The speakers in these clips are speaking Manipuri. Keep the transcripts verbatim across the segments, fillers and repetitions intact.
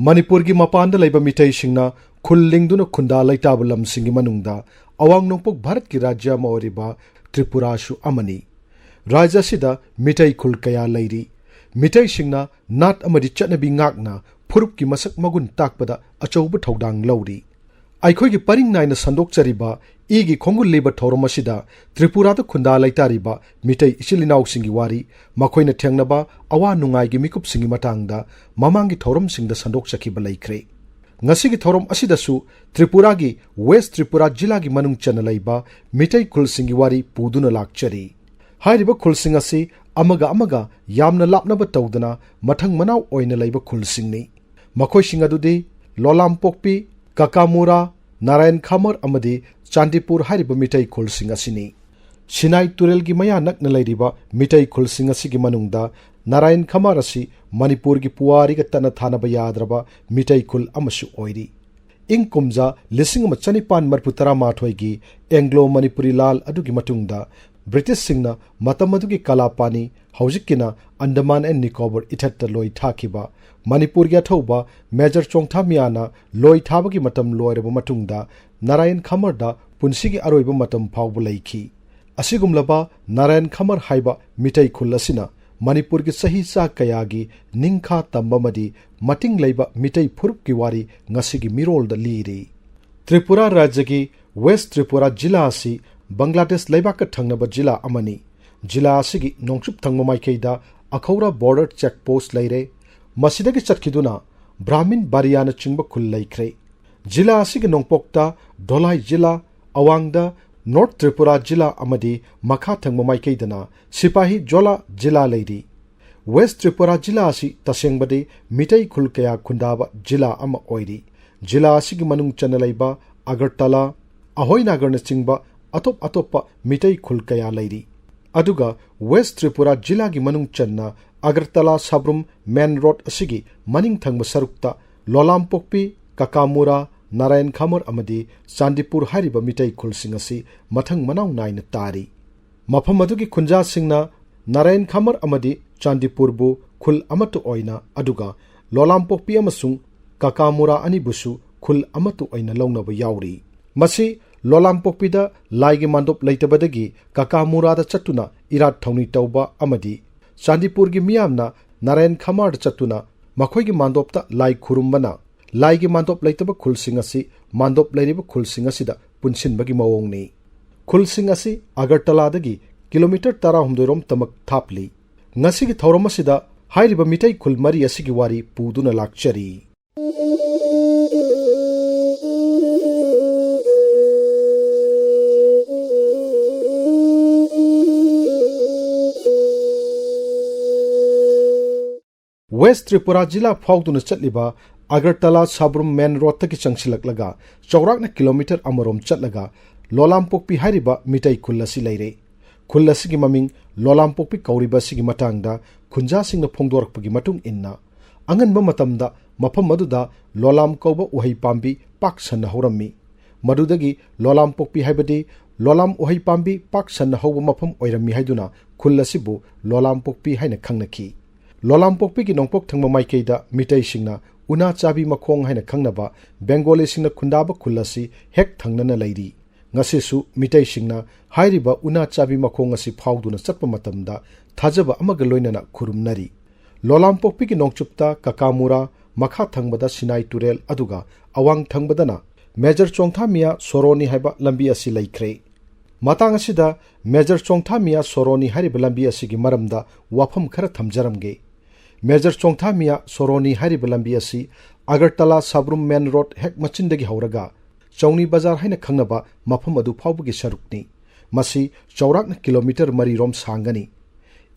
ꯃꯅꯤꯄꯨꯔꯒꯤ ꯃꯄꯥꯟꯗ ꯂꯩꯕ ꯃꯤꯇꯩꯁꯤꯡꯅ ꯈꯨꯜ ꯂꯤꯡꯗꯨꯅ ꯈꯨꯟꯗꯥ ꯂꯩꯇꯥꯕ ꯂꯝꯁꯤꯡꯒꯤ ꯃꯅꯨꯡꯗ ꯑꯋꯥꯡ ꯅꯣꯡꯄꯣꯛ ꯚꯥꯔꯠꯀꯤ ꯔꯥꯖ꯭ꯌ ꯑꯃ ꯑꯣꯏꯔꯤꯕ ꯇ꯭ꯔꯤꯄꯨꯔꯥꯁꯨ ꯑꯃꯅꯤ꯫ ꯔꯥꯖ꯭ꯌ ꯑꯁꯤꯗ ꯃꯤꯇꯩ ꯈꯨꯜ ꯀꯌꯥ ꯂꯩꯔꯤ꯫ ꯃꯤꯇꯩꯁꯤꯡꯅ ꯅꯥꯠ ꯑꯃꯗꯤ ꯆꯠꯅꯕꯤ ꯉꯥꯛꯅ ꯐꯨꯔꯨꯞꯀꯤ ꯃꯁꯛ ꯃꯒꯨꯟ ꯇꯥꯛꯄꯗ ꯑꯆꯧꯕ ꯊꯧꯗꯥꯡ ꯂꯧꯔꯤ꯫ ꯑꯩꯈꯣꯏꯒꯤ ꯄꯔꯤꯡ ꯅꯥꯏꯅ ꯁꯟꯗꯣꯛꯆꯔꯤꯕ ꯏꯒꯤ ꯈꯣꯡꯒꯨꯜ ꯂꯤꯕ ꯊꯧꯔꯝ ꯑꯁꯤꯗ ꯇ꯭ꯔꯤꯄꯨꯔꯥꯗ ꯈꯨꯟꯗꯥ ꯂꯩꯇꯥꯔꯤꯕ ꯃꯤꯇꯩ ꯏꯆꯤꯜ ꯏꯅꯥꯎꯁꯤꯡꯒꯤ ꯋꯥꯔꯤ, ꯃꯈꯣꯏꯅ ꯊꯦꯡꯅꯕ ꯑꯋꯥ ꯅꯨꯡꯉꯥꯏꯒꯤ ꯃꯤꯀꯨꯞꯁꯤꯡꯒꯤ ꯃꯇꯥꯡꯗ ꯃꯃꯥꯡꯒꯤ ꯊꯧꯔꯝꯁꯤꯡꯗ ꯁꯟꯗꯣꯛꯆꯈꯤꯕ ꯂꯩꯈ꯭ꯔꯦ꯫ ꯉꯁꯤꯒꯤ ꯊꯧꯔꯝ ꯑꯁꯤꯗꯁꯨ ꯇ꯭ꯔꯤꯄꯨꯔꯥꯒꯤ ꯋꯦꯁ ꯇ꯭ꯔꯤꯄꯨꯔꯥ ꯖꯤꯂꯥꯒꯤ ꯃꯅꯨꯡ ꯆꯟꯅ ꯂꯩꯕ ꯃꯤꯇꯩ ꯈꯨꯜꯁꯤꯡꯒꯤ ꯋꯥꯔꯤ ꯄꯨꯗꯨꯅ ꯂꯥꯛꯆꯔꯤ꯫ ꯍꯥꯏꯔꯤꯕ ꯈꯨꯜꯁꯤꯡ ꯑꯁꯤ ꯑꯃꯒ ꯑꯃꯒ ꯌꯥꯝꯅ ꯂꯥꯞꯅꯕ ꯇꯧꯗꯅ ꯃꯊꯪ ꯃꯅꯥꯎ ꯑꯣꯏꯅ ꯂꯩꯕ ꯈꯨꯜꯁꯤꯡꯅꯤ꯫ ꯃꯈꯣꯏꯁꯤꯡ ꯑꯗꯨꯗꯤ ꯂꯣꯂꯥꯝꯄꯣꯛꯄꯤ, ꯀꯀꯥꯃꯨꯔꯥ, ꯅꯥꯔꯥꯌꯟ ꯈꯥꯃꯔ ꯑꯃꯗꯤ ꯆꯥꯟꯗꯤꯄꯨꯔ ꯍꯥꯏꯔꯤꯕ ꯃꯤꯇꯩ ꯈꯨꯜꯁꯤꯡ ꯑꯁꯤꯅꯤ꯫ ꯁꯤꯅꯥꯏ ꯇꯨꯔꯦꯜꯒꯤ ꯃꯌꯥ ꯅꯛꯅ ꯂꯩꯔꯤꯕ ꯃꯤꯇꯩ ꯈꯨꯜꯁꯤꯡ ꯑꯁꯤꯒꯤ ꯃꯅꯨꯡꯗ ꯅꯥꯔꯥꯌꯟ ꯈꯥꯃꯔ ꯑꯁꯤ ꯃꯅꯤꯄꯨꯔꯒꯤ ꯄꯨꯋꯥꯔꯤꯒ ꯇꯠꯅ ꯊꯥꯅꯕ ꯌꯥꯗ꯭ꯔꯕ ꯃꯤꯇꯩ ꯈꯨꯜ ꯑꯃꯁꯨ ꯑꯣꯏꯔꯤ꯫ ꯏꯪ ꯀꯨꯝꯖꯥ ꯂꯤꯁꯤꯡ ꯑꯃ ꯆꯅꯤꯄꯥꯟ ꯃꯔꯤꯐꯨ ꯇꯔꯥꯃꯥꯊꯣꯏꯒꯤ ꯑꯦꯡꯒ꯭ꯂꯣ ꯃꯅꯤꯄꯨꯔꯤ ꯂꯥꯜ ꯑꯗꯨꯒꯤ ꯃꯇꯨꯡꯗ ꯕ꯭ꯔꯤꯇꯤꯁꯁꯤꯡꯅ ꯃꯇꯝ ꯑꯗꯨꯒꯤ ꯀꯂꯥꯄꯥꯅꯤ, ꯍꯧꯖꯤꯛꯀꯤꯅ ꯑꯟꯗꯃꯥꯟ ꯑꯦꯟ ꯅꯤꯀꯣꯕꯔ ꯏꯊꯠꯇ ꯂꯣꯏ ꯊꯥꯈꯤꯕ ꯃꯅꯤꯄꯨꯔꯒꯤ ꯑꯊꯧꯕ ꯃꯦꯖꯔ ꯆꯣꯡꯊꯥꯃꯤꯌꯥꯅ ꯂꯣꯏ ꯊꯥꯕꯒꯤ ꯃꯇꯝ ꯂꯣꯏꯔꯕ ꯃꯇꯨꯡꯗ ꯅꯥꯔꯥꯌꯟ ꯈꯥꯃꯔꯗ ꯄꯨꯟꯁꯤꯒꯤ ꯑꯔꯣꯏꯕ ꯃꯇꯝ ꯐꯥꯎꯕ ꯂꯩꯈꯤ꯫ ꯑꯁꯤꯒꯨꯝꯂꯕ ꯅꯥꯔꯥꯌꯟ ꯈꯥꯃꯔ ꯍꯥꯏꯕ ꯃꯤꯇꯩ ꯈꯨꯜ ꯑꯁꯤꯅ ꯃꯅꯤꯄꯨꯔꯒꯤ ꯆꯍꯤ ꯆꯥ ꯀꯌꯥꯒꯤ ꯅꯤꯡꯈꯥ ꯇꯝꯕ ꯑꯃꯗꯤ ꯃꯇꯤꯡ ꯂꯩꯕ ꯃꯤꯇꯩ ꯐꯨꯔꯨꯞꯀꯤ ꯋꯥꯔꯤ ꯉꯁꯤꯒꯤ ꯃꯤꯔꯣꯜꯗ ꯂꯤꯔꯤ꯫ ꯇ꯭ꯔꯤꯄꯨꯔꯥ ꯔꯥꯖ꯭ꯌꯒꯤ ꯋꯦꯁ ꯇ꯭ꯔꯤꯄꯨꯔꯥ ꯖꯤꯂꯥ ꯑꯁꯤ ꯕꯪꯒ꯭ꯂꯥꯗꯦꯁ ꯂꯩꯕꯥꯛꯀ ꯊꯪꯅꯕ ꯖꯤꯂꯥ ꯑꯃꯅꯤ꯫ ꯖꯤꯂꯥ ꯑꯁꯤꯒꯤ ꯅꯣꯡꯆꯨꯞ ꯊꯪꯕ ꯃꯥꯏꯀꯩꯗ ꯑꯈꯧꯔꯥ ꯕꯣꯔꯗꯔ ꯆꯦꯛ ꯄꯣꯁ ꯂꯩꯔꯦ꯫ ꯃꯁꯤꯗꯒꯤ ꯆꯠꯈꯤꯗꯨꯅ ꯕ꯭ꯔꯥꯍꯃꯤꯟ ꯕꯥꯔꯤꯌꯥꯅꯆꯤꯡꯕ ꯈꯨꯜ ꯂꯩꯈ꯭ꯔꯦ꯫ ꯖꯤꯂꯥ ꯑꯁꯤꯒꯤ ꯅꯣꯡꯄꯣꯛꯇ ꯙꯣꯂꯥꯏ ꯖꯤꯂꯥ, ꯑꯋꯥꯡꯗ ꯅꯣꯔꯠ ꯇ꯭ꯔꯤꯄꯨꯔꯥ ꯖꯤꯂꯥ ꯑꯃꯗꯤ ꯃꯈꯥ ꯊꯪꯕ ꯃꯥꯏꯀꯩꯗꯅ ꯁꯤꯄꯥꯍꯤ ꯖꯣꯂꯥ ꯖꯤꯂꯥ ꯂꯩꯔꯤ꯫ ꯋꯦꯁ ꯇ꯭ꯔꯤꯄꯨꯔꯥ ꯖꯤꯂꯥ ꯑꯁꯤ ꯇꯁꯦꯡꯕꯗꯤ ꯃꯤꯇꯩ ꯈꯨꯜ ꯀꯌꯥ ꯈꯨꯟꯗꯥꯕ ꯖꯤꯂꯥ ꯑꯃ ꯑꯣꯏꯔꯤ꯫ ꯖꯤꯂꯥ ꯑꯁꯤꯒꯤ ꯃꯅꯨꯡ ꯆꯟꯅ ꯂꯩꯕ ꯑꯒꯔꯇꯂꯥ, ꯑꯍꯣꯏꯅꯥꯒꯔꯅꯆꯤꯡꯕ ꯑꯇꯣꯞ ꯑꯇꯣꯞꯄ ꯃꯤꯇꯩ ꯈꯨꯜ ꯀꯌꯥ ꯂꯩꯔꯤ꯫ ꯑꯗꯨꯒ ꯋꯦꯁ ꯇ꯭ꯔꯤꯄꯨꯔꯥ ꯖꯤꯂꯥꯒꯤ ꯃꯅꯨꯡ ꯆꯟꯅ ꯑꯒꯔꯇꯂꯥ ꯁꯥꯕ꯭ꯔꯨꯝ ꯃꯦꯟ ꯔꯣꯗ ꯑꯁꯤꯒꯤ ꯃꯅꯤꯡ ꯊꯪꯕ ꯁꯔꯨꯛꯇ ꯂꯣꯂꯥꯝꯄꯣꯛꯄꯤ, ꯀꯀꯥꯃꯨꯔꯥ, ꯅꯥꯔꯥꯌꯟ ꯈꯥꯃꯔ ꯑꯃꯗꯤ ꯆꯥꯟꯗꯤꯄꯨꯔ ꯍꯥꯏꯔꯤꯕ ꯃꯤꯇꯩ ꯈꯨꯜꯁꯤꯡ ꯑꯁꯤ ꯃꯊꯪ ꯃꯅꯥꯎ ꯅꯥꯏꯅ ꯇꯥꯔꯤ꯫ ꯃꯐꯝ ꯑꯗꯨꯒꯤ ꯈꯨꯟꯖꯥꯁꯤꯡꯅ ꯅꯥꯔꯥꯌꯟ ꯈꯥꯃꯔ ꯑꯃꯗꯤ ꯆꯥꯟꯗꯤꯄꯨꯔꯕꯨ ꯈꯨꯜ ꯑꯃꯠꯇ ꯑꯣꯏꯅ, ꯑꯗꯨꯒ ꯂꯣꯂꯥꯝꯄꯣꯛꯄꯤ ꯑꯃꯁꯨꯡ ꯀꯥꯀꯥꯃꯨꯔꯥ ꯑꯅꯤꯕꯨꯁꯨ ꯈꯨꯜ ꯑꯃꯠꯇ ꯑꯣꯏꯅ ꯂꯧꯅꯕ ꯌꯥꯎꯔꯤ꯫ ꯃꯁꯤ ꯂꯣꯂꯥꯝꯄꯣꯛꯄꯤꯗ ꯂꯥꯏꯒꯤ ꯃꯥꯟꯗꯣꯞ ꯂꯩꯇꯕꯗꯒꯤ ꯀꯥꯀꯥꯃꯨꯔꯥꯗ ꯆꯠꯇꯨꯅ ꯏꯔꯥꯠ ꯊꯧꯅꯤ ꯇꯧꯕ ꯑꯃꯗꯤ ꯆꯥꯟꯗꯤꯄꯨꯔꯒꯤ ꯃꯤꯌꯥꯝꯅ ꯅꯥꯔꯥꯌꯟ ꯈꯃꯥꯔꯗ ꯆꯠꯇꯨꯅ ꯃꯈꯣꯏꯒꯤ ꯃꯥꯟꯗꯣꯞꯇ ꯂꯥꯏ ꯈꯨꯔꯨꯝꯕꯅ ꯂꯥꯏꯒꯤ ꯃꯥꯟꯗꯣꯞ ꯂꯩꯇꯕ ꯈꯨꯜꯁꯤꯡ ꯑꯁꯤ ꯃꯥꯟꯗꯣꯞ ꯂꯩꯔꯤꯕ ꯈꯨꯜꯁꯤꯡ ꯑꯁꯤꯗ ꯄꯨꯟꯁꯤꯟꯕꯒꯤ ꯃꯑꯣꯡꯅꯤ꯫ ꯈꯨꯜꯁꯤꯡ ꯑꯁꯤ ꯑꯒꯔꯇꯂꯥꯗꯒꯤ ꯀꯤꯂꯣꯃꯤꯇꯔ ꯇꯔꯥꯍꯨꯝꯗꯣꯏ ꯔꯣꯝ ꯇꯃꯛ ꯊꯥꯞꯂꯤ꯫ ꯉꯁꯤꯒꯤ ꯊꯧꯔꯝ ꯑꯁꯤꯗ ꯍꯥꯏꯔꯤꯕ ꯃꯤꯇꯩ ꯈꯨꯜ ꯃꯔꯤ ꯑꯁꯤꯒꯤ ꯋꯥꯔꯤ ꯄꯨꯗꯨꯅ ꯂꯥꯛꯆꯔꯤ꯫ ꯋꯦꯁ ꯇ꯭ꯔꯤꯄꯨꯔꯥ ꯖꯤꯂꯥ ꯐꯥꯎꯗꯨꯅ ꯆꯠꯂꯤꯕ ꯑꯒꯔꯇꯂꯥ ꯁꯥꯕ꯭ꯔꯨꯝ ꯃꯦꯟ ꯔꯣꯗꯇꯒꯤ ꯆꯪꯁꯤꯜꯂꯛꯂꯒ ꯆꯥꯎꯔꯥꯛꯅ ꯀꯤꯂꯣꯃꯤꯇꯔ ꯑꯃꯔꯣꯝ ꯆꯠꯂꯒ ꯂꯣꯂꯥꯝꯄꯣꯛꯄꯤ ꯍꯥꯏꯔꯤꯕ ꯃꯤꯇꯩ ꯈꯨꯜ ꯑꯁꯤ ꯂꯩꯔꯦ꯫ ꯈꯨꯜ ꯑꯁꯤꯒꯤ ꯃꯃꯤꯡ ꯂꯣꯂꯥꯝꯄꯣꯛꯄꯤ ꯀꯧꯔꯤꯕ ꯑꯁꯤꯒꯤ ꯃꯇꯥꯡꯗ ꯈꯨꯟꯖꯥꯁꯤꯡꯅ ꯐꯣꯡꯗꯣꯔꯛꯄꯒꯤ ꯃꯇꯨꯡ ꯏꯟꯅ, ꯑꯉꯟꯕ ꯃꯇꯝꯗ ꯃꯐꯝ ꯑꯗꯨꯗ ꯂꯣꯂꯥꯝ ꯀꯧꯕ ꯎꯍꯩ ꯄꯥꯝꯕꯤ ꯄꯥꯛ ꯁꯟꯅ ꯍꯧꯔꯝꯃꯤ꯫ ꯃꯗꯨꯗꯒꯤ ꯂꯣꯂꯥꯝꯄꯣꯛꯄꯤ ꯍꯥꯏꯕꯗꯤ ꯂꯣꯂꯥꯝ ꯎꯍꯩ ꯄꯥꯝꯕꯤ ꯄꯥꯛ ꯁꯟꯅ ꯍꯧꯕ ꯃꯐꯝ ꯑꯣꯏꯔꯝꯃꯤ ꯍꯥꯏꯗꯨꯅ ꯈꯨꯜ ꯑꯁꯤꯕꯨ ꯂꯣꯂꯥꯝꯄꯣꯛꯄꯤ ꯍꯥꯏꯅ ꯈꯪꯅꯈꯤ꯫ ꯂꯣꯂꯥꯝꯄꯣꯛꯄꯤꯒꯤ ꯅꯣꯡꯄꯣꯛ ꯊꯪꯕ ꯃꯥꯏꯀꯩꯗ ꯃꯤꯇꯩꯁꯤꯡꯅ ꯎꯅꯥ ꯆꯥꯕꯤ ꯃꯈꯣꯡ ꯍꯥꯏꯅ ꯈꯪꯅꯕ ꯕꯦꯡꯒꯣꯂꯤꯁꯤꯡꯅ ꯈꯨꯟꯗꯥꯕ ꯈꯨꯜ ꯑꯁꯤ ꯍꯦꯛ ꯊꯪꯅꯅ ꯂꯩꯔꯤ꯫ ꯉꯁꯤꯁꯨ ꯃꯤꯇꯩꯁꯤꯡꯅ ꯍꯥꯏꯔꯤꯕ ꯎꯅꯥ ꯆꯥꯕꯤ ꯃꯈꯣꯡ ꯑꯁꯤ ꯐꯥꯎꯗꯨꯅ ꯆꯠꯄ ꯃꯇꯝꯗ ꯊꯥꯖꯕ ꯑꯃꯒ ꯂꯣꯏꯅꯅ ꯈꯨꯔꯨꯝꯅꯔꯤ꯫ ꯂꯣꯂꯥꯝꯄꯣꯛꯄꯤꯒꯤ ꯅꯣꯡꯆꯨꯞꯇ ꯀꯀꯥꯃꯨꯔꯥ, ꯃꯈꯥ ꯊꯪꯕꯗ ꯁꯤꯅꯥꯏ ꯇꯨꯔꯦꯜ, ꯑꯗꯨꯒ ꯑꯋꯥꯡ ꯊꯪꯕꯗꯅ ꯃꯦꯖꯔ ꯆꯣꯡꯊꯥꯃꯤꯌꯥ ꯁꯣꯔꯣꯅꯤ ꯍꯥꯏꯕ ꯂꯝꯕꯤ ꯑꯁꯤ ꯂꯩꯈ꯭ꯔꯦ꯫ ꯃꯇꯥꯡ ꯑꯁꯤꯗ ꯃꯦꯖꯔ ꯆꯣꯡꯊꯥꯃꯤꯌꯥ ꯁꯣꯔꯣꯅꯤ ꯍꯥꯏꯔꯤꯕ ꯂꯝꯕꯤ ꯑꯁꯤꯒꯤ ꯃꯔꯝꯗ ꯋꯥꯐꯝ ꯈꯔ ꯊꯝꯖꯔꯝꯒꯦ꯫ ꯃꯦꯖꯔ ꯆꯣꯡꯊꯥꯃꯤꯌꯥ ꯁꯣꯔꯣꯅꯤ ꯍꯥꯏꯔꯤꯕ ꯂꯝꯕꯤ ꯑꯁꯤ ꯑꯒꯔꯇꯂꯥ ꯁꯥꯕ꯭ꯔꯨꯝ ꯃꯦꯟ ꯔꯣꯗ ꯍꯦꯛ ꯃꯆꯤꯟꯗꯒꯤ ꯍꯧꯔꯒ ꯆꯧꯅꯤ ꯕꯖꯥꯔ ꯍꯥꯏꯅ ꯈꯪꯅꯕ ꯃꯐꯝ ꯑꯗꯨ ꯐꯥꯎꯕꯒꯤ ꯁꯔꯨꯛꯅꯤ꯫ ꯃꯁꯤ ꯆꯥꯎꯔꯥꯛꯅ ꯀꯤꯂꯣꯃꯤꯇꯔ ꯃꯔꯤ ꯔꯣꯝ ꯁꯥꯡꯒꯅꯤ꯫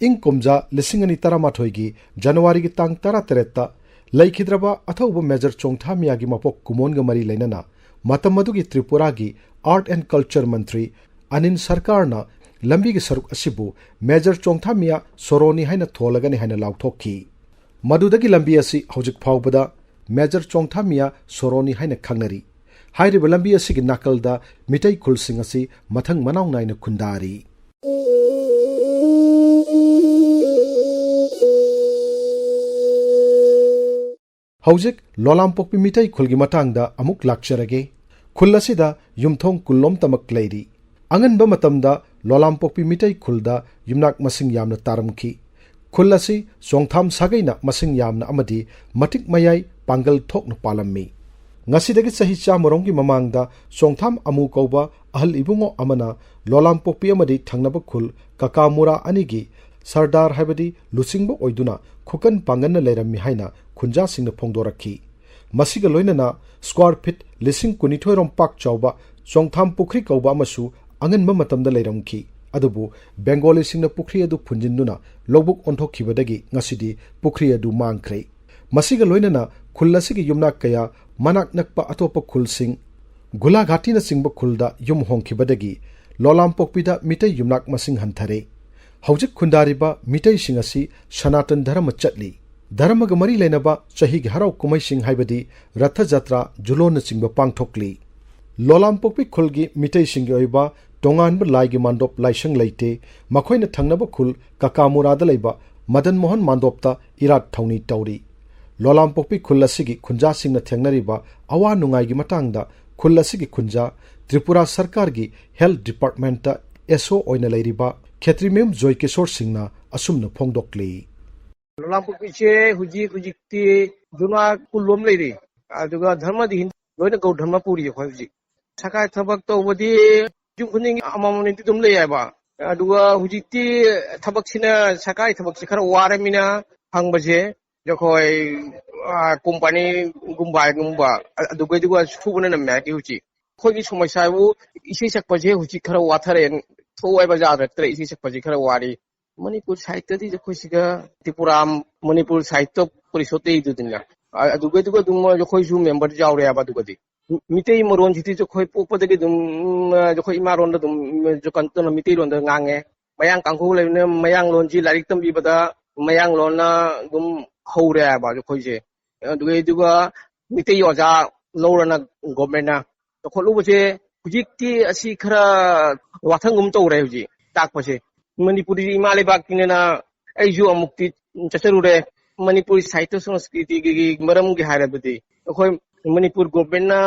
ꯏꯪ ꯀꯨꯝꯖꯥ ꯂꯤꯁꯤꯡ ꯑꯅꯤ ꯇꯔꯥꯃꯥꯊꯣꯏꯒꯤ ꯖꯅꯋꯥꯔꯤꯒꯤ ꯇꯥꯡ ꯇꯔꯥꯇꯔꯦꯠꯇ ꯂꯩꯈꯤꯗ꯭ꯔꯕ ꯑꯊꯧꯕ ꯃꯦꯖꯔ ꯆꯣꯡꯊꯥꯃꯤꯌꯥꯒꯤ ꯃꯄꯣꯛ ꯀꯨꯃꯣꯟꯒ ꯃꯔꯤ ꯂꯩꯅꯅ ꯃꯇꯝ ꯑꯗꯨꯒꯤ ꯇ꯭ꯔꯤꯄꯨꯔꯥꯒꯤ Art and Culture ꯃꯟꯇ꯭ꯔꯤ ꯑꯅꯤꯜ ꯁꯔꯀꯥꯔꯅ ꯂꯝꯕꯤꯒꯤ ꯁꯔꯨꯛ ꯑꯁꯤꯕꯨ ꯃꯦꯖꯔ ꯆꯣꯡꯊꯥꯃꯤꯌꯥ ꯁꯣꯔꯣꯅꯤ ꯍꯥꯏꯅ ꯊꯣꯜꯂꯒꯅꯤ ꯍꯥꯏꯅ ꯂꯥꯎꯊꯣꯛꯈꯤ꯫ ꯃꯗꯨꯗꯒꯤ ꯂꯝꯕꯤ ꯑꯁꯤ ꯍꯧꯖꯤꯛ ꯐꯥꯎꯕꯗ ꯃꯦꯖꯔ ꯆꯣꯡꯊꯥꯃꯤꯌꯥ ꯁꯣꯔꯣꯅꯤ ꯍꯥꯏꯅ ꯈꯪꯅꯔꯤ꯫ ꯍꯥꯏꯔꯤꯕ ꯂꯝꯕꯤ ꯑꯁꯤꯒꯤ ꯅꯥꯀꯜꯗ ꯃꯤꯇꯩ ꯈꯨꯜꯁꯤꯡ ꯑꯁꯤ ꯃꯊꯪ ꯃꯅꯥꯎ ꯅꯥꯏꯅ ꯈꯨꯟꯗꯥꯔꯤ꯫ ꯍꯧꯖꯤꯛ ꯂꯣꯂꯥꯝꯄꯣꯛꯄꯤ ꯃꯤꯇꯩ ꯈꯨꯜꯒꯤ ꯃꯇꯥꯡꯗ ꯑꯃꯨꯛ ꯂꯥꯛꯆꯔꯒꯦ꯫ ꯈꯨꯜ ꯑꯁꯤꯗ ꯌꯨꯝꯊꯣꯡ ꯀꯨꯟꯂꯣꯝꯇꯃꯛ ꯂꯩꯔꯤ꯫ ꯑꯉꯟꯕ ꯃꯇꯝꯗ ꯂꯣꯂꯥꯝꯄꯣꯛꯄꯤ ꯃꯤꯇꯩ ꯈꯨꯜꯗ ꯌꯨꯝꯅꯥꯛ ꯃꯁꯤꯡ ꯌꯥꯝꯅ ꯇꯥꯔꯝꯈꯤ꯫ ꯈꯨꯜ ꯑꯁꯤ ꯆꯣꯡꯊꯥꯝ ꯁꯥꯒꯩꯅ ꯃꯁꯤꯡ ꯌꯥꯝꯅ ꯑꯃꯗꯤ ꯃꯇꯤꯛ ꯃꯌꯥꯏ ꯄꯥꯡꯒꯜ ꯊꯣꯛꯅ ꯄꯥꯜꯂꯝꯃꯤ꯫ ꯉꯁꯤꯗꯒꯤ ꯆꯍꯤ ꯆꯥꯝꯃꯔꯣꯝꯒꯤ ꯃꯃꯥꯡꯗ ꯆꯣꯡꯊꯥꯝ ꯑꯃꯨ ꯀꯧꯕ ꯑꯍꯜ ꯏꯕꯨꯡꯉꯣ ꯑꯃꯅ ꯂꯣꯂꯥꯝꯄꯣꯛꯄꯤ ꯑꯃꯗꯤ ꯊꯪꯅꯕ ꯈꯨꯜ ꯀꯀꯥꯃꯨꯔꯥ ꯑꯅꯤꯒꯤ ꯁꯔꯗꯥꯔ ꯍꯥꯏꯕꯗꯤ ꯂꯨꯆꯤꯡꯕ ꯑꯣꯏꯗꯨꯅ ꯈꯨꯀꯟ ꯄꯥꯡꯒꯟꯅ ꯂꯩꯔꯝꯃꯤ ꯍꯥꯏꯅ ꯈꯨꯟꯖꯥꯁꯤꯡꯅ ꯐꯣꯡꯗꯣꯔꯛꯈꯤ꯫ ꯃꯁꯤꯒ ꯂꯣꯏꯅꯅ square feet ꯂꯤꯁꯤꯡ ꯀꯨꯟꯅꯤꯊꯣꯏ ꯔꯣꯝ ꯄꯥꯛ ꯆꯥꯎꯕ ꯆꯣꯡꯊꯥꯝ ꯄꯨꯈ꯭ꯔꯤ ꯀꯧꯕ ꯑꯃꯁꯨ ꯑꯉꯟꯕ ꯃꯇꯝꯗ ꯂꯩꯔꯝꯈꯤ꯫ ꯑꯗꯨꯕꯨ ꯕꯦꯡꯒꯣꯂꯤꯁꯤꯡꯅ ꯄꯨꯈ꯭ꯔꯤ ꯑꯗꯨ ꯐꯨꯟꯖꯤꯟꯗꯨꯅ ꯂꯧꯕꯨꯛ ꯑꯣꯟꯊꯣꯛꯈꯤꯕꯗꯒꯤ ꯉꯁꯤꯗꯤ ꯄꯨꯈ꯭ꯔꯤ ꯑꯗꯨ ꯃꯥꯡꯈ꯭ꯔꯦ꯫ ꯃꯁꯤꯒ ꯂꯣꯏꯅꯅ ꯈꯨꯜ ꯑꯁꯤꯒꯤ ꯌꯨꯝꯅꯥꯛ ꯀꯌꯥ ꯃꯅꯥꯛ ꯅꯛꯄ ꯑꯇꯣꯞꯄ ꯈꯨꯜꯁꯤꯡ, ꯒꯨꯂꯥꯘꯥꯇꯤꯅꯆꯤꯡꯕ ꯈꯨꯜꯗ ꯌꯨꯝ ꯍꯣꯡꯈꯤꯕꯗꯒꯤ ꯂꯣꯂꯥꯝꯄꯣꯛꯄꯤꯗ ꯃꯤꯇꯩ ꯌꯨꯝꯅꯥꯛ ꯃꯁꯤꯡ ꯍꯟꯊꯔꯦ꯫ ꯍꯧꯖꯤꯛ ꯈꯨꯟꯗꯥꯔꯤꯕ ꯃꯤꯇꯩꯁꯤꯡ ꯑꯁꯤ ꯁꯅꯥꯇꯟ ꯙꯔꯃ ꯆꯠꯂꯤ꯫ ꯙꯔꯃꯒ ꯃꯔꯤ ꯂꯩꯅꯕ ꯆꯍꯤꯒꯤ ꯍꯔꯥꯎ ꯀꯨꯝꯍꯩꯁꯤꯡ ꯍꯥꯏꯕꯗꯤ ꯔꯊ ꯖꯇ꯭ꯔꯥ, ꯖꯨꯂꯣꯟꯅꯆꯤꯡꯕ ꯄꯥꯡꯊꯣꯛꯂꯤ꯫ ꯂꯣꯂꯥꯝꯄꯣꯛꯄꯤ ꯈꯨꯜꯒꯤ ꯃꯤꯇꯩꯁꯤꯡꯒꯤ ꯑꯣꯏꯕ ꯇꯣꯉꯥꯟꯕ ꯂꯥꯏꯒꯤ ꯃꯥꯟꯗꯣꯞ ꯂꯥꯏꯁꯪ ꯂꯩꯇꯦ꯫ ꯃꯈꯣꯏꯅ ꯊꯪꯅꯕ ꯈꯨꯜ ꯀꯀꯥꯃꯨꯔꯥꯗ ꯂꯩꯕ ꯃꯗꯟ ꯃꯣꯍꯟ ꯃꯥꯟꯗꯣꯞꯇ ꯏꯔꯥꯠ ꯊꯧꯅꯤ ꯇꯧꯔꯤ꯫ ꯂꯣꯂꯥꯝꯄꯣꯛꯄꯤ ꯈꯨꯜ ꯑꯁꯤꯒꯤ ꯈꯨꯟꯖꯥꯁꯤꯡꯅ ꯊꯦꯡꯅꯔꯤꯕ ꯑꯋꯥ ꯅꯨꯡꯉꯥꯏꯒꯤ ꯃꯇꯥꯡꯗ ꯈꯨꯜ ꯑꯁꯤꯒꯤ ꯈꯨꯟꯖꯥ ꯇ꯭ꯔꯤꯄꯨꯔꯥ ꯁꯔꯀꯥꯔꯒꯤ health departmentꯇ S O ꯑꯣꯏꯅ ꯂꯩꯔꯤꯕ ꯈꯦꯇ꯭ꯔꯤꯃꯌꯨꯝ ꯖꯣꯏ ꯀꯤꯁꯣꯔ ꯁꯤꯡꯅ ꯑꯁꯨꯝꯅ ꯐꯣꯡꯗꯣꯛꯂꯤ꯫ ꯂꯣꯂꯥꯝꯄꯣꯛꯄꯤꯁꯦ ꯍꯧꯖꯤꯛ ꯍꯧꯖꯤꯛꯇꯤ ꯌꯨꯝꯅꯥꯛ ꯀꯨꯟꯂꯣꯝ ꯂꯩꯔꯤ꯫ ꯑꯗꯨꯒ ꯙꯔꯃꯗꯤ ꯍꯤꯟ-, ꯂꯣꯏꯅ ꯒꯧ ꯙꯔꯃ ꯄꯨꯔꯤ ꯑꯩꯈꯣꯏ ꯍꯧꯖꯤꯛ꯫ ꯁꯔꯀꯥꯔ ꯊꯕꯛ ꯇꯧꯕꯗꯤ ꯌꯨꯝ ꯈꯨꯗꯤꯡꯒꯤ ꯑꯃꯃꯝꯗꯤ ꯑꯗꯨꯝ ꯂꯩ ꯍꯥꯏꯕ꯫ ꯑꯗꯨꯒ ꯍꯧꯖꯤꯛꯇꯤ ꯊꯕꯛꯁꯤꯅ, ꯁꯔꯀꯥꯔꯒꯤ ꯊꯕꯛꯁꯤ ꯈꯔ ꯋꯥꯔꯃꯤꯅ ꯐꯪꯕꯁꯦ ꯑꯩꯈꯣꯏ, ꯑ, ꯀꯣꯝꯄꯥꯅꯤꯒꯨꯝꯕ ꯍꯥꯏꯒꯨꯝꯕ, ꯑ-, ꯑꯗꯨꯒꯩꯗꯨꯒ ꯁꯨꯕꯅ ꯅꯝꯃꯦ ꯍꯥꯏꯗꯤ ꯍꯧꯖꯤꯛ꯫ ꯑꯩꯈꯣꯏꯒꯤ ꯁꯃꯁ꯭ꯌꯥꯕꯨ ꯏꯁꯩ ꯁꯛꯄꯁꯦ ꯍꯧꯖꯤꯛ ꯈꯔ ꯋꯥꯊꯔꯦ꯫ ꯊꯣꯛꯑꯣ ꯍꯥꯏꯕ ꯌꯥꯗ꯭ꯔꯛꯇ꯭ꯔꯦ, ꯏꯁꯩ ꯁꯛꯄꯁꯦ ꯈꯔ ꯋꯥꯔꯤ꯫ ꯃꯅꯤꯄꯨꯔ ꯁꯥꯍꯤꯇ꯭ꯌꯗꯤ ꯑꯩꯈꯣꯏ ꯁꯤꯗ ꯇ꯭ꯔꯤꯄꯨꯔꯥ ꯃꯅꯤꯄꯨꯔ ꯁꯥꯍꯤꯇ꯭ꯌ ꯄꯔꯤꯁꯣꯗꯇꯩꯗꯨꯗꯅ, ꯑ-, ꯑꯗꯨꯒꯩꯗꯨꯒ ꯑꯗꯨꯝ ꯑꯩꯈꯣꯏꯁꯨ ꯃꯦꯝꯕꯔ ꯌꯥꯎꯔꯦ ꯍꯥꯏꯕ꯫ ꯑꯗꯨꯒꯗꯤ ꯃꯤꯇꯩ ꯃꯔꯣꯟꯁꯤꯗꯤ ꯑꯩꯈꯣꯏ ꯄꯣꯛꯄꯗꯒꯤ ꯑꯗꯨꯝ, ꯑ, ꯑꯩꯈꯣꯏ ꯏꯃꯥ ꯂꯣꯟꯗ ꯑꯗꯨꯝ, ꯎꯝ, ꯀꯩꯅꯣ ꯇꯧꯅ ꯃꯤꯇꯩꯂꯣꯟꯗ ꯉꯥꯡꯉꯦ꯫ ꯃꯌꯥꯡ ꯀꯥꯡꯕꯨ ꯂꯩꯕꯅꯤꯅ ꯃꯌꯥꯡ ꯂꯣꯟꯁꯤ ꯂꯥꯏꯔꯤꯛ ꯇꯝꯕꯤꯕꯗ ꯃꯌꯥꯡ ꯂꯣꯟꯅ ꯑꯗꯨꯝ ꯍꯧꯔꯦ ꯍꯥꯏꯕ ꯑꯩꯈꯣꯏꯁꯦ꯫ ꯑꯗꯨꯒ, ꯑꯗꯨꯒ ꯃꯤꯇꯩ ꯑꯣꯖꯥ ꯂꯧꯔꯅ ꯒꯣꯔꯃꯦꯟꯅ ꯆꯥꯎꯈꯠꯂꯨꯕꯁꯦ ꯍꯧꯖꯤꯛꯇꯤ ꯑꯁꯤ ꯈꯔ ꯋꯥꯊꯪꯒꯨꯝ ꯇꯧꯔꯦ ꯍꯧꯖꯤꯛ ꯇꯥꯛꯄꯁꯦ꯫ ꯃꯅꯤꯄꯨꯔꯤ ꯏꯃꯥ ꯂꯩꯕꯥꯛꯀꯤꯅꯤꯅ ꯑꯩꯁꯨ ꯑꯃꯨꯛꯇꯤ ꯆꯠꯆꯔꯨꯔꯦ꯫ ꯃꯅꯤꯄꯨꯔꯤ ꯁꯥꯍꯤꯇ꯭ꯌ ꯁꯪꯁꯀ꯭ꯔꯤꯇꯤꯒꯤ ꯃꯔꯝꯒꯤ ꯍꯥꯏꯔꯕꯗꯤ, ꯑꯩꯈꯣꯏ ꯃꯅꯤꯄꯨꯔ ꯒꯣꯚꯔꯟꯃꯦꯟꯠꯅ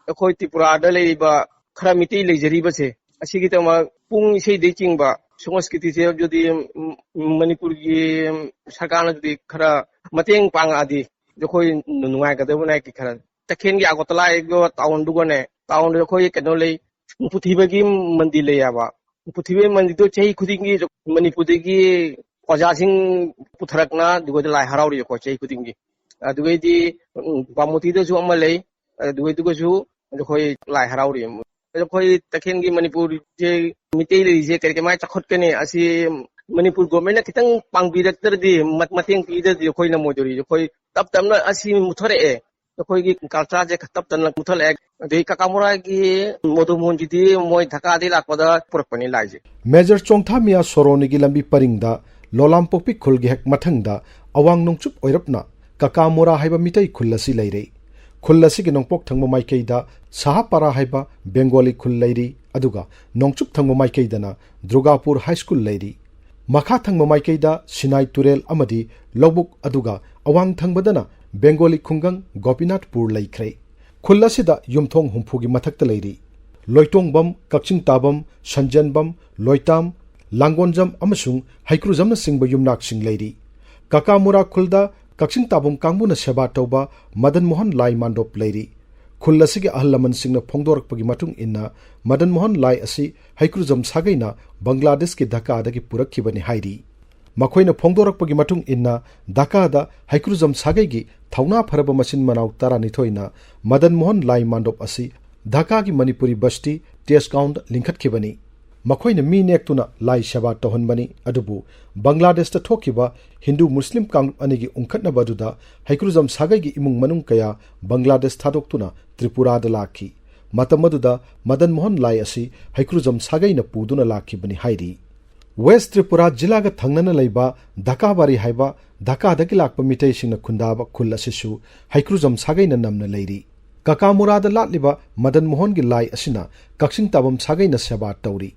ꯑꯩꯈꯣꯏ ꯇ꯭ꯔꯤꯄꯨꯔꯥꯗ ꯂꯩꯔꯤꯕ ꯈꯔ ꯃꯤꯇꯩ ꯂꯩꯖꯔꯤꯕꯁꯦ, ꯑꯁꯤꯒꯤꯗꯃꯛ ꯄꯨꯡ ꯏꯁꯩꯗꯩ ꯆꯤꯡꯕ ꯁꯪꯁꯀ꯭ꯔꯤꯇꯤꯁꯦ ꯑꯗꯨꯗꯤ, ꯎꯝ, ꯃꯅꯤꯄꯨꯔꯒꯤ ꯁꯔꯀꯥꯔꯅ ꯑꯗꯨꯗꯤ ꯈꯔ ꯃꯇꯦꯡ ꯄꯥꯡꯉꯛꯑꯗꯤ ꯑꯩꯈꯣꯏ ꯅꯨꯡꯉꯥꯏꯒꯗꯕꯅꯦ ꯍꯥꯏꯒꯦ ꯈꯔ꯫ ꯇꯈꯦꯜꯒꯤ ꯑꯒꯔꯇꯂꯥ ꯍꯥꯏꯕ ꯇꯥꯎꯟꯗꯨꯒꯅꯦ, ꯇꯥꯎꯟꯗ ꯑꯩꯈꯣꯏ ꯀꯩꯅꯣ ꯂꯩ, ꯄꯨꯊꯤꯕꯒꯤ ꯃꯟꯗꯤꯔ ꯂꯩꯌꯦꯕ꯫ ꯄꯨꯊꯤꯕꯒꯤ ꯃꯟꯗꯤꯔꯗꯣ ꯆꯍꯤ ꯈꯨꯗꯤꯡꯒꯤ ꯃꯅꯤꯄꯨꯔꯗꯒꯤ ꯑꯣꯖꯥꯁꯤꯡ ꯄꯨꯊꯔꯛꯅ ꯑꯗꯨꯒꯗ ꯂꯥꯏ ꯍꯔꯥꯎꯔꯤꯀꯣ ꯆꯍꯤ ꯈꯨꯗꯤꯡꯒꯤ꯫ ꯑꯗꯨꯒꯩꯗꯤ, ꯎꯝ, ꯄꯥꯃꯨꯇꯤꯗꯁꯨ ꯑꯃ ꯂꯩ, ꯑꯗꯨꯒꯩꯗꯨꯒꯁꯨ ꯑꯩꯈꯣꯏ ꯂꯥꯏ ꯍꯔꯥꯎꯔꯤ꯫ ꯑꯩꯈꯣꯏ ꯇꯈꯦꯜꯒꯤ ꯃꯅꯤꯄꯨꯔꯁꯦ ꯃꯤꯇꯩ ꯂꯩꯔꯤꯁꯦ ꯀꯔꯤ ꯀꯃꯥꯏꯅ ꯆꯥꯎꯈꯠꯀꯅꯤ? ꯑꯁꯤ ꯃꯅꯤꯄꯨꯔ ꯒꯣꯚꯔꯟꯃꯦꯟꯠꯅ ꯈꯤꯇꯪ ꯄꯥꯡꯕꯤꯔꯛꯇ꯭ꯔꯗꯤ, ꯃ-, ꯃꯇꯦꯡ ꯄꯤꯗ꯭ꯔꯗꯤ ꯑꯩꯈꯣꯏ ꯉꯝꯃꯣꯏꯗꯧꯔꯤ꯫ ꯑꯩꯈꯣꯏ ꯇꯞ ꯇꯞꯅ ꯑꯁꯤ ꯃꯨꯠꯊꯔꯛꯑꯦ꯫ ꯑꯩꯈꯣꯏꯒꯤ ꯀꯜꯆꯔꯁꯦ ꯇꯞ ꯇꯞꯅ ꯃꯨꯠꯊꯠꯂꯛꯑꯦ꯫ ꯑꯗꯩ ꯀꯀꯥꯃꯨꯔꯥꯒꯤ ꯃꯣꯗꯨ ꯃꯣꯍꯟꯁꯤꯗꯤ ꯃꯣꯏ ꯙꯀꯥꯗꯒꯤ ꯂꯥꯛꯄꯗ ꯄꯨꯔꯛꯄꯅꯤ ꯂꯥꯏꯁꯦ꯫ ꯃꯦꯖꯔ ꯆꯣꯡꯊꯥꯃꯤꯌꯥ ꯁꯣꯔꯣꯅꯤꯒꯤ ꯂꯝꯕꯤ ꯄꯔꯤꯡꯗ ꯂꯣꯂꯥꯝꯄꯣꯛꯄꯤ ꯈꯨꯜꯒꯤ ꯍꯦꯛ ꯃꯊꯪꯗ ꯑꯋꯥꯡ ꯅꯣꯡꯆꯨꯞ ꯑꯣꯏꯔꯞꯅ ꯀꯀꯥꯃꯨꯔꯥ ꯍꯥꯏꯕ ꯃꯤꯇꯩ ꯈꯨꯜ ꯑꯁꯤ ꯂꯩꯔꯦ꯫ ꯈꯨꯜ ꯑꯁꯤꯒꯤ ꯅꯣꯡꯄꯣꯛ ꯊꯪꯕ ꯃꯥꯏꯀꯩꯗ ꯁꯍꯥꯄꯥꯔꯥ ꯍꯥꯏꯕ ꯕꯦꯡꯒꯣꯂꯤ ꯈꯨꯜ ꯂꯩꯔꯤ, ꯑꯗꯨꯒ ꯅꯣꯡꯆꯨꯞ ꯊꯪꯕ ꯃꯥꯏꯀꯩꯗꯅ ꯗꯨꯔꯒꯥꯄꯨꯔ ꯍꯥꯏ ꯁ꯭ꯀꯨꯜ ꯂꯩꯔꯤ꯫ ꯃꯈꯥ ꯊꯪꯕ ꯃꯥꯏꯀꯩꯗ ꯁꯤꯅꯥꯏ ꯇꯨꯔꯦꯜ ꯑꯃꯗꯤ ꯂꯧꯕꯨꯛ, ꯑꯗꯨꯒ ꯑꯋꯥꯡ ꯊꯪꯕꯗꯅ ꯕꯦꯡꯒꯣꯂꯤ ꯈꯨꯡꯒꯪ ꯒꯣꯄꯤꯅꯥꯊꯄꯨꯔ ꯂꯩꯈ꯭ꯔꯦ꯫ ꯈꯨꯜ ꯑꯁꯤꯗ ꯌꯨꯝꯊꯣꯡ ꯍꯨꯝꯐꯨꯒꯤ ꯃꯊꯛꯇ ꯂꯩꯔꯤ꯫ ꯂꯣꯏꯇꯣꯡꯕꯝ, ꯀꯛꯆꯤꯡ ꯇꯥꯕꯝ, ꯁꯟꯖꯦꯟꯕꯝ, ꯂꯣꯏꯇꯥꯝ, ꯂꯥꯡꯒꯣꯟꯖꯝ ꯑꯃꯁꯨꯡ ꯍꯩꯀ꯭ꯔꯨꯖꯝꯅꯆꯤꯡꯕ ꯌꯨꯝꯅꯥꯛꯁꯤꯡ ꯂꯩꯔꯤ꯫ ꯀꯀꯥꯃꯨꯔꯥ ꯈꯨꯜꯗ ꯀꯛꯆꯤꯡ ꯇꯥꯕꯝ ꯀꯥꯡꯕꯨꯅ ꯁꯦꯕꯥ ꯇꯧꯕ ꯃꯗꯟ ꯃꯣꯍꯟ ꯂꯥꯏ ꯃꯥꯟꯗꯣꯞ ꯂꯩꯔꯤ꯫ ꯈꯨꯜ ꯑꯁꯤꯒꯤ ꯑꯍꯜ ꯂꯃꯟꯁꯤꯡꯅ ꯐꯣꯡꯗꯣꯔꯛꯄꯒꯤ ꯃꯇꯨꯡ ꯏꯟꯅ, ꯃꯗꯟ ꯃꯣꯍꯟ ꯂꯥꯏ ꯑꯁꯤ ꯍꯩꯀ꯭ꯔꯨꯖꯝ ꯁꯥꯒꯩꯅ ꯕꯪꯒ꯭ꯂꯥꯗꯦꯁꯀꯤ ꯙꯀꯥꯗꯒꯤ ꯄꯨꯔꯛꯈꯤꯕꯅꯤ ꯍꯥꯏꯔꯤ꯫ ꯃꯈꯣꯏꯅ ꯐꯣꯡꯗꯣꯔꯛꯄꯒꯤ ꯃꯇꯨꯡ ꯏꯟꯅ, ꯙꯀꯥꯗ ꯍꯩꯀ꯭ꯔꯨꯖꯝ ꯁꯥꯒꯩꯒꯤ ꯊꯧꯅꯥ ꯐꯔꯕ ꯃꯆꯤꯟ ꯃꯅꯥꯎ ꯇꯔꯥꯅꯤꯊꯣꯏꯅ ꯃꯗꯟ ꯃꯣꯍꯟ ꯂꯥꯏ ꯃꯥꯟꯗꯣꯞ ꯑꯁꯤ ꯙꯀꯥꯒꯤ ꯃꯅꯤꯄꯨꯔꯤ ꯕꯁꯇꯤ ꯇꯦꯖ ꯒ꯭ꯔꯥꯎꯟꯗ ꯂꯤꯡꯈꯠꯈꯤꯕꯅꯤ꯫ ꯃꯈꯣꯏꯅ ꯃꯤ ꯅꯦꯛꯇꯨꯅ ꯂꯥꯏ ꯁꯦꯕꯥ ꯇꯧꯍꯟꯕꯅꯤ, ꯑꯗꯨꯕꯨ ꯕꯪꯒ꯭ꯂꯥꯗꯦꯁꯇ ꯊꯣꯛꯈꯤꯕ ꯍꯤꯟꯗꯨ ꯃꯨꯁꯂꯤꯝ ꯀꯥꯡꯂꯨꯞ ꯑꯅꯤꯒꯤ ꯎꯪꯈꯠꯅꯕ ꯑꯗꯨꯗ ꯍꯩꯀ꯭ꯔꯨꯖꯝ ꯁꯥꯒꯩꯒꯤ ꯏꯃꯨꯡ ꯃꯅꯨꯡ ꯀꯌꯥ ꯕꯪꯒ꯭ꯂꯥꯗꯦꯁ ꯊꯥꯗꯣꯛꯇꯨꯅ ꯇ꯭ꯔꯤꯄꯨꯔꯥꯗ ꯂꯥꯛꯈꯤ꯫ ꯃꯇꯝ ꯑꯗꯨꯗ ꯃꯗꯟ ꯃꯣꯍꯟ ꯂꯥꯏ ꯑꯁꯤ ꯍꯩꯀ꯭ꯔꯨꯖꯝ ꯁꯥꯒꯩꯅ ꯄꯨꯗꯨꯅ ꯂꯥꯛꯈꯤꯕꯅꯤ ꯍꯥꯏꯔꯤ꯫ ꯋꯦꯁ ꯇ꯭ꯔꯤꯄꯨꯔꯥ ꯖꯤꯂꯥꯒ ꯊꯪꯅꯅ ꯂꯩꯕ ꯙꯀꯥꯕꯥꯔꯤ ꯍꯥꯏꯕ ꯙꯀꯥꯗꯒꯤ ꯂꯥꯛꯄ ꯃꯤꯇꯩꯁꯤꯡꯅ ꯈꯨꯟꯗꯥꯕ ꯈꯨꯜ ꯑꯁꯤꯁꯨ ꯍꯩꯀ꯭ꯔꯨꯖꯝ ꯁꯥꯒꯩꯅ ꯅꯝꯅ ꯂꯩꯔꯤ꯫ ꯀꯀꯥꯃꯨꯔꯥꯗ ꯂꯥꯠꯂꯤꯕ ꯃꯗꯟ ꯃꯣꯍꯟꯒꯤ ꯂꯥꯏ ꯑꯁꯤꯅ ꯀꯛꯆꯤꯡ ꯇꯥꯕꯝ ꯁꯥꯒꯩꯅ ꯁꯦꯕꯥ ꯇꯧꯔꯤ꯫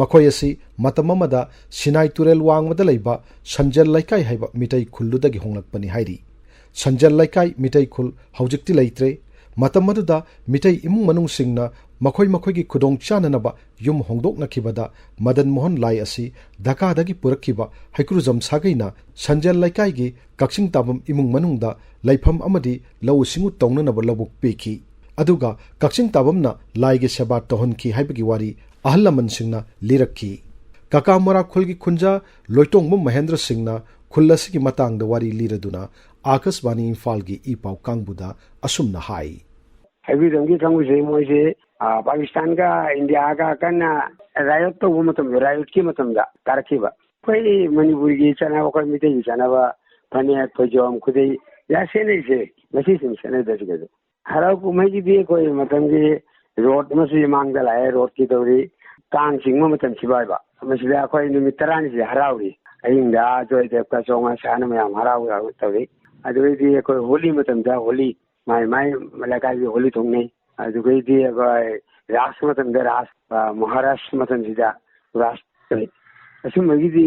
ꯃꯈꯣꯏ ꯑꯁꯤ ꯃꯇꯝ ꯑꯃꯗ ꯁꯤꯅꯥꯏ ꯇꯨꯔꯦꯜ ꯋꯥꯡꯃꯗ ꯂꯩꯕ ꯁꯟꯖꯦꯜ ꯂꯩꯀꯥꯏ ꯍꯥꯏꯕ ꯃꯤꯇꯩ ꯈꯨꯜꯗꯨꯗꯒꯤ ꯍꯣꯡꯂꯛꯄꯅꯤ ꯍꯥꯏꯔꯤ꯫ ꯁꯟꯖꯦꯜ ꯂꯩꯀꯥꯏ ꯃꯤꯇꯩ ꯈꯨꯜ ꯍꯧꯖꯤꯛꯇꯤ ꯂꯩꯇ꯭ꯔꯦ꯫ ꯃꯇꯝ ꯑꯗꯨꯗ ꯃꯤꯇꯩ ꯏꯃꯨꯡ ꯃꯅꯨꯡꯁꯤꯡꯅ ꯃꯈꯣꯏ ꯃꯈꯣꯏꯒꯤ ꯈꯨꯗꯣꯡ ꯆꯥꯅꯅꯕ ꯌꯨꯝ ꯍꯣꯡꯗꯣꯛꯅꯈꯤꯕꯗ ꯃꯗꯟ ꯃꯣꯍꯟ ꯂꯥꯏ ꯑꯁꯤ ꯙꯥꯀꯥꯗꯒꯤ ꯄꯨꯔꯛꯈꯤꯕ ꯍꯩꯀ꯭ꯔꯨꯖꯝ ꯁꯥꯒꯩꯅ ꯁꯟꯖꯦꯜ ꯂꯩꯀꯥꯏꯒꯤ ꯀꯛꯆꯤꯡ ꯇꯥꯕꯝ ꯏꯃꯨꯡ ꯃꯅꯨꯡꯗ ꯂꯩꯐꯝ ꯑꯃꯗꯤ ꯂꯧꯎ ꯁꯤꯡꯎ ꯇꯧꯅꯅꯕ ꯂꯧꯕꯨꯛ ꯄꯤꯈꯤ꯫ ꯑꯗꯨꯒ ꯀꯛꯆꯤꯡ ꯇꯥꯕꯝꯅ ꯂꯥꯏꯒꯤ ꯁꯦꯕꯥ ꯇꯧꯍꯟꯈꯤ ꯍꯥꯏꯕꯒꯤ ꯋꯥꯔꯤ ꯑꯍꯜ ꯂꯃꯟꯁꯤꯡꯅ ꯂꯤꯔꯛꯈꯤ꯫ ꯀꯀꯥ ꯃꯣꯔꯥ ꯈꯨꯜꯒꯤ ꯈꯨꯟꯖꯥ ꯂꯣꯏꯇꯣꯡꯕꯝ ꯃꯍꯦꯟꯗ꯭ꯔ ꯁꯤꯡꯅ ꯈꯨꯜ ꯑꯁꯤꯒꯤ ꯃꯇꯥꯡꯗ ꯋꯥꯔꯤ ꯂꯤꯔꯗꯨꯅ ꯑꯥꯀꯥꯁꯕꯥꯅꯤ ꯏꯝꯐꯥꯜꯒꯤ ꯏ ꯄꯥꯎ ꯀꯥꯡꯕꯨꯗ ꯑꯁꯨꯝꯅ ꯍꯥꯏ꯫ ꯍꯩꯕꯤꯗꯝꯒꯤ ꯀꯥꯡꯕꯨꯁꯦ ꯃꯣꯏꯁꯦ, ꯑ, ꯄꯥꯀꯤꯁꯇꯥꯟꯒ ꯏꯟꯗꯤꯌꯥꯒ ꯀꯟꯅ ꯔꯥꯏꯌꯣꯠ ꯇꯧꯕ ꯃꯇꯝꯗ, ꯔꯥꯏꯌꯣꯠꯀꯤ ꯃꯇꯝꯗ ꯀꯥꯔꯛꯈꯤꯕ꯫ ꯑꯩꯈꯣꯏ ꯃꯅꯤꯄꯨꯔꯒꯤ ꯆꯠꯅꯕ, ꯑꯩꯈꯣꯏ ꯃꯤꯇꯩꯒꯤ ꯆꯠꯅꯕ ꯐꯅꯦꯛ, ꯐꯩꯖꯣꯝ, ꯈꯨꯗꯩ ꯌꯥꯝ ꯁꯦꯠꯅꯩꯁꯦ꯫ ꯉꯁꯤ ꯁꯨꯝ ꯁꯦꯠꯅꯗ꯭ꯔꯁꯨ ꯀꯩꯗꯧ? ꯍꯔꯥꯎ ꯀꯨꯝꯍꯩꯒꯤꯗꯤ ꯑꯩꯈꯣꯏ ꯃꯇꯝꯒꯤ ꯔꯣꯠ ꯑꯃꯁꯨ ꯃꯥꯡꯗ ꯂꯥꯛꯑꯦ, ꯔꯣꯠꯀꯤ ꯇꯧꯔꯤ꯫ ꯀꯥꯡ ꯆꯤꯡꯕ ꯃꯇꯝꯁꯤꯕꯨ ꯍꯥꯏꯕ, ꯃꯁꯤꯗ ꯑꯩꯈꯣꯏ ꯅꯨꯃꯤꯠ ꯇꯔꯥꯅꯤꯁꯦ ꯍꯔꯥꯎꯔꯤ꯫ ꯑꯍꯤꯡꯗ ꯖꯣꯏꯗꯦꯕꯀ ꯆꯣꯡꯉ ꯁꯥꯟꯅ ꯃꯌꯥꯝ ꯍꯔꯥꯎ ꯍꯔꯥꯎ ꯇꯧꯔꯤ꯫ ꯑꯗꯨꯗꯩꯗꯤ ꯑꯩꯈꯣꯏ ꯍꯣꯂꯤ ꯃꯇꯝꯗ ꯍꯣꯂꯤ, ꯃꯥꯏ ꯃꯥꯏ ꯂꯩꯀꯥꯏꯒꯤ ꯍꯣꯂꯤ ꯊꯣꯛꯅꯩ꯫ ꯑꯗꯨꯗꯩꯗꯤ ꯑꯩꯈꯣꯏ ꯔꯥꯁ ꯃꯇꯝꯗ ꯔꯥꯁ, ꯑ, ꯃꯍꯥꯔꯥꯁ ꯃꯇꯝꯁꯤꯗ ꯔꯥꯁ ꯇꯧꯏ꯫ ꯑꯁꯨꯝꯕꯒꯤꯗꯤ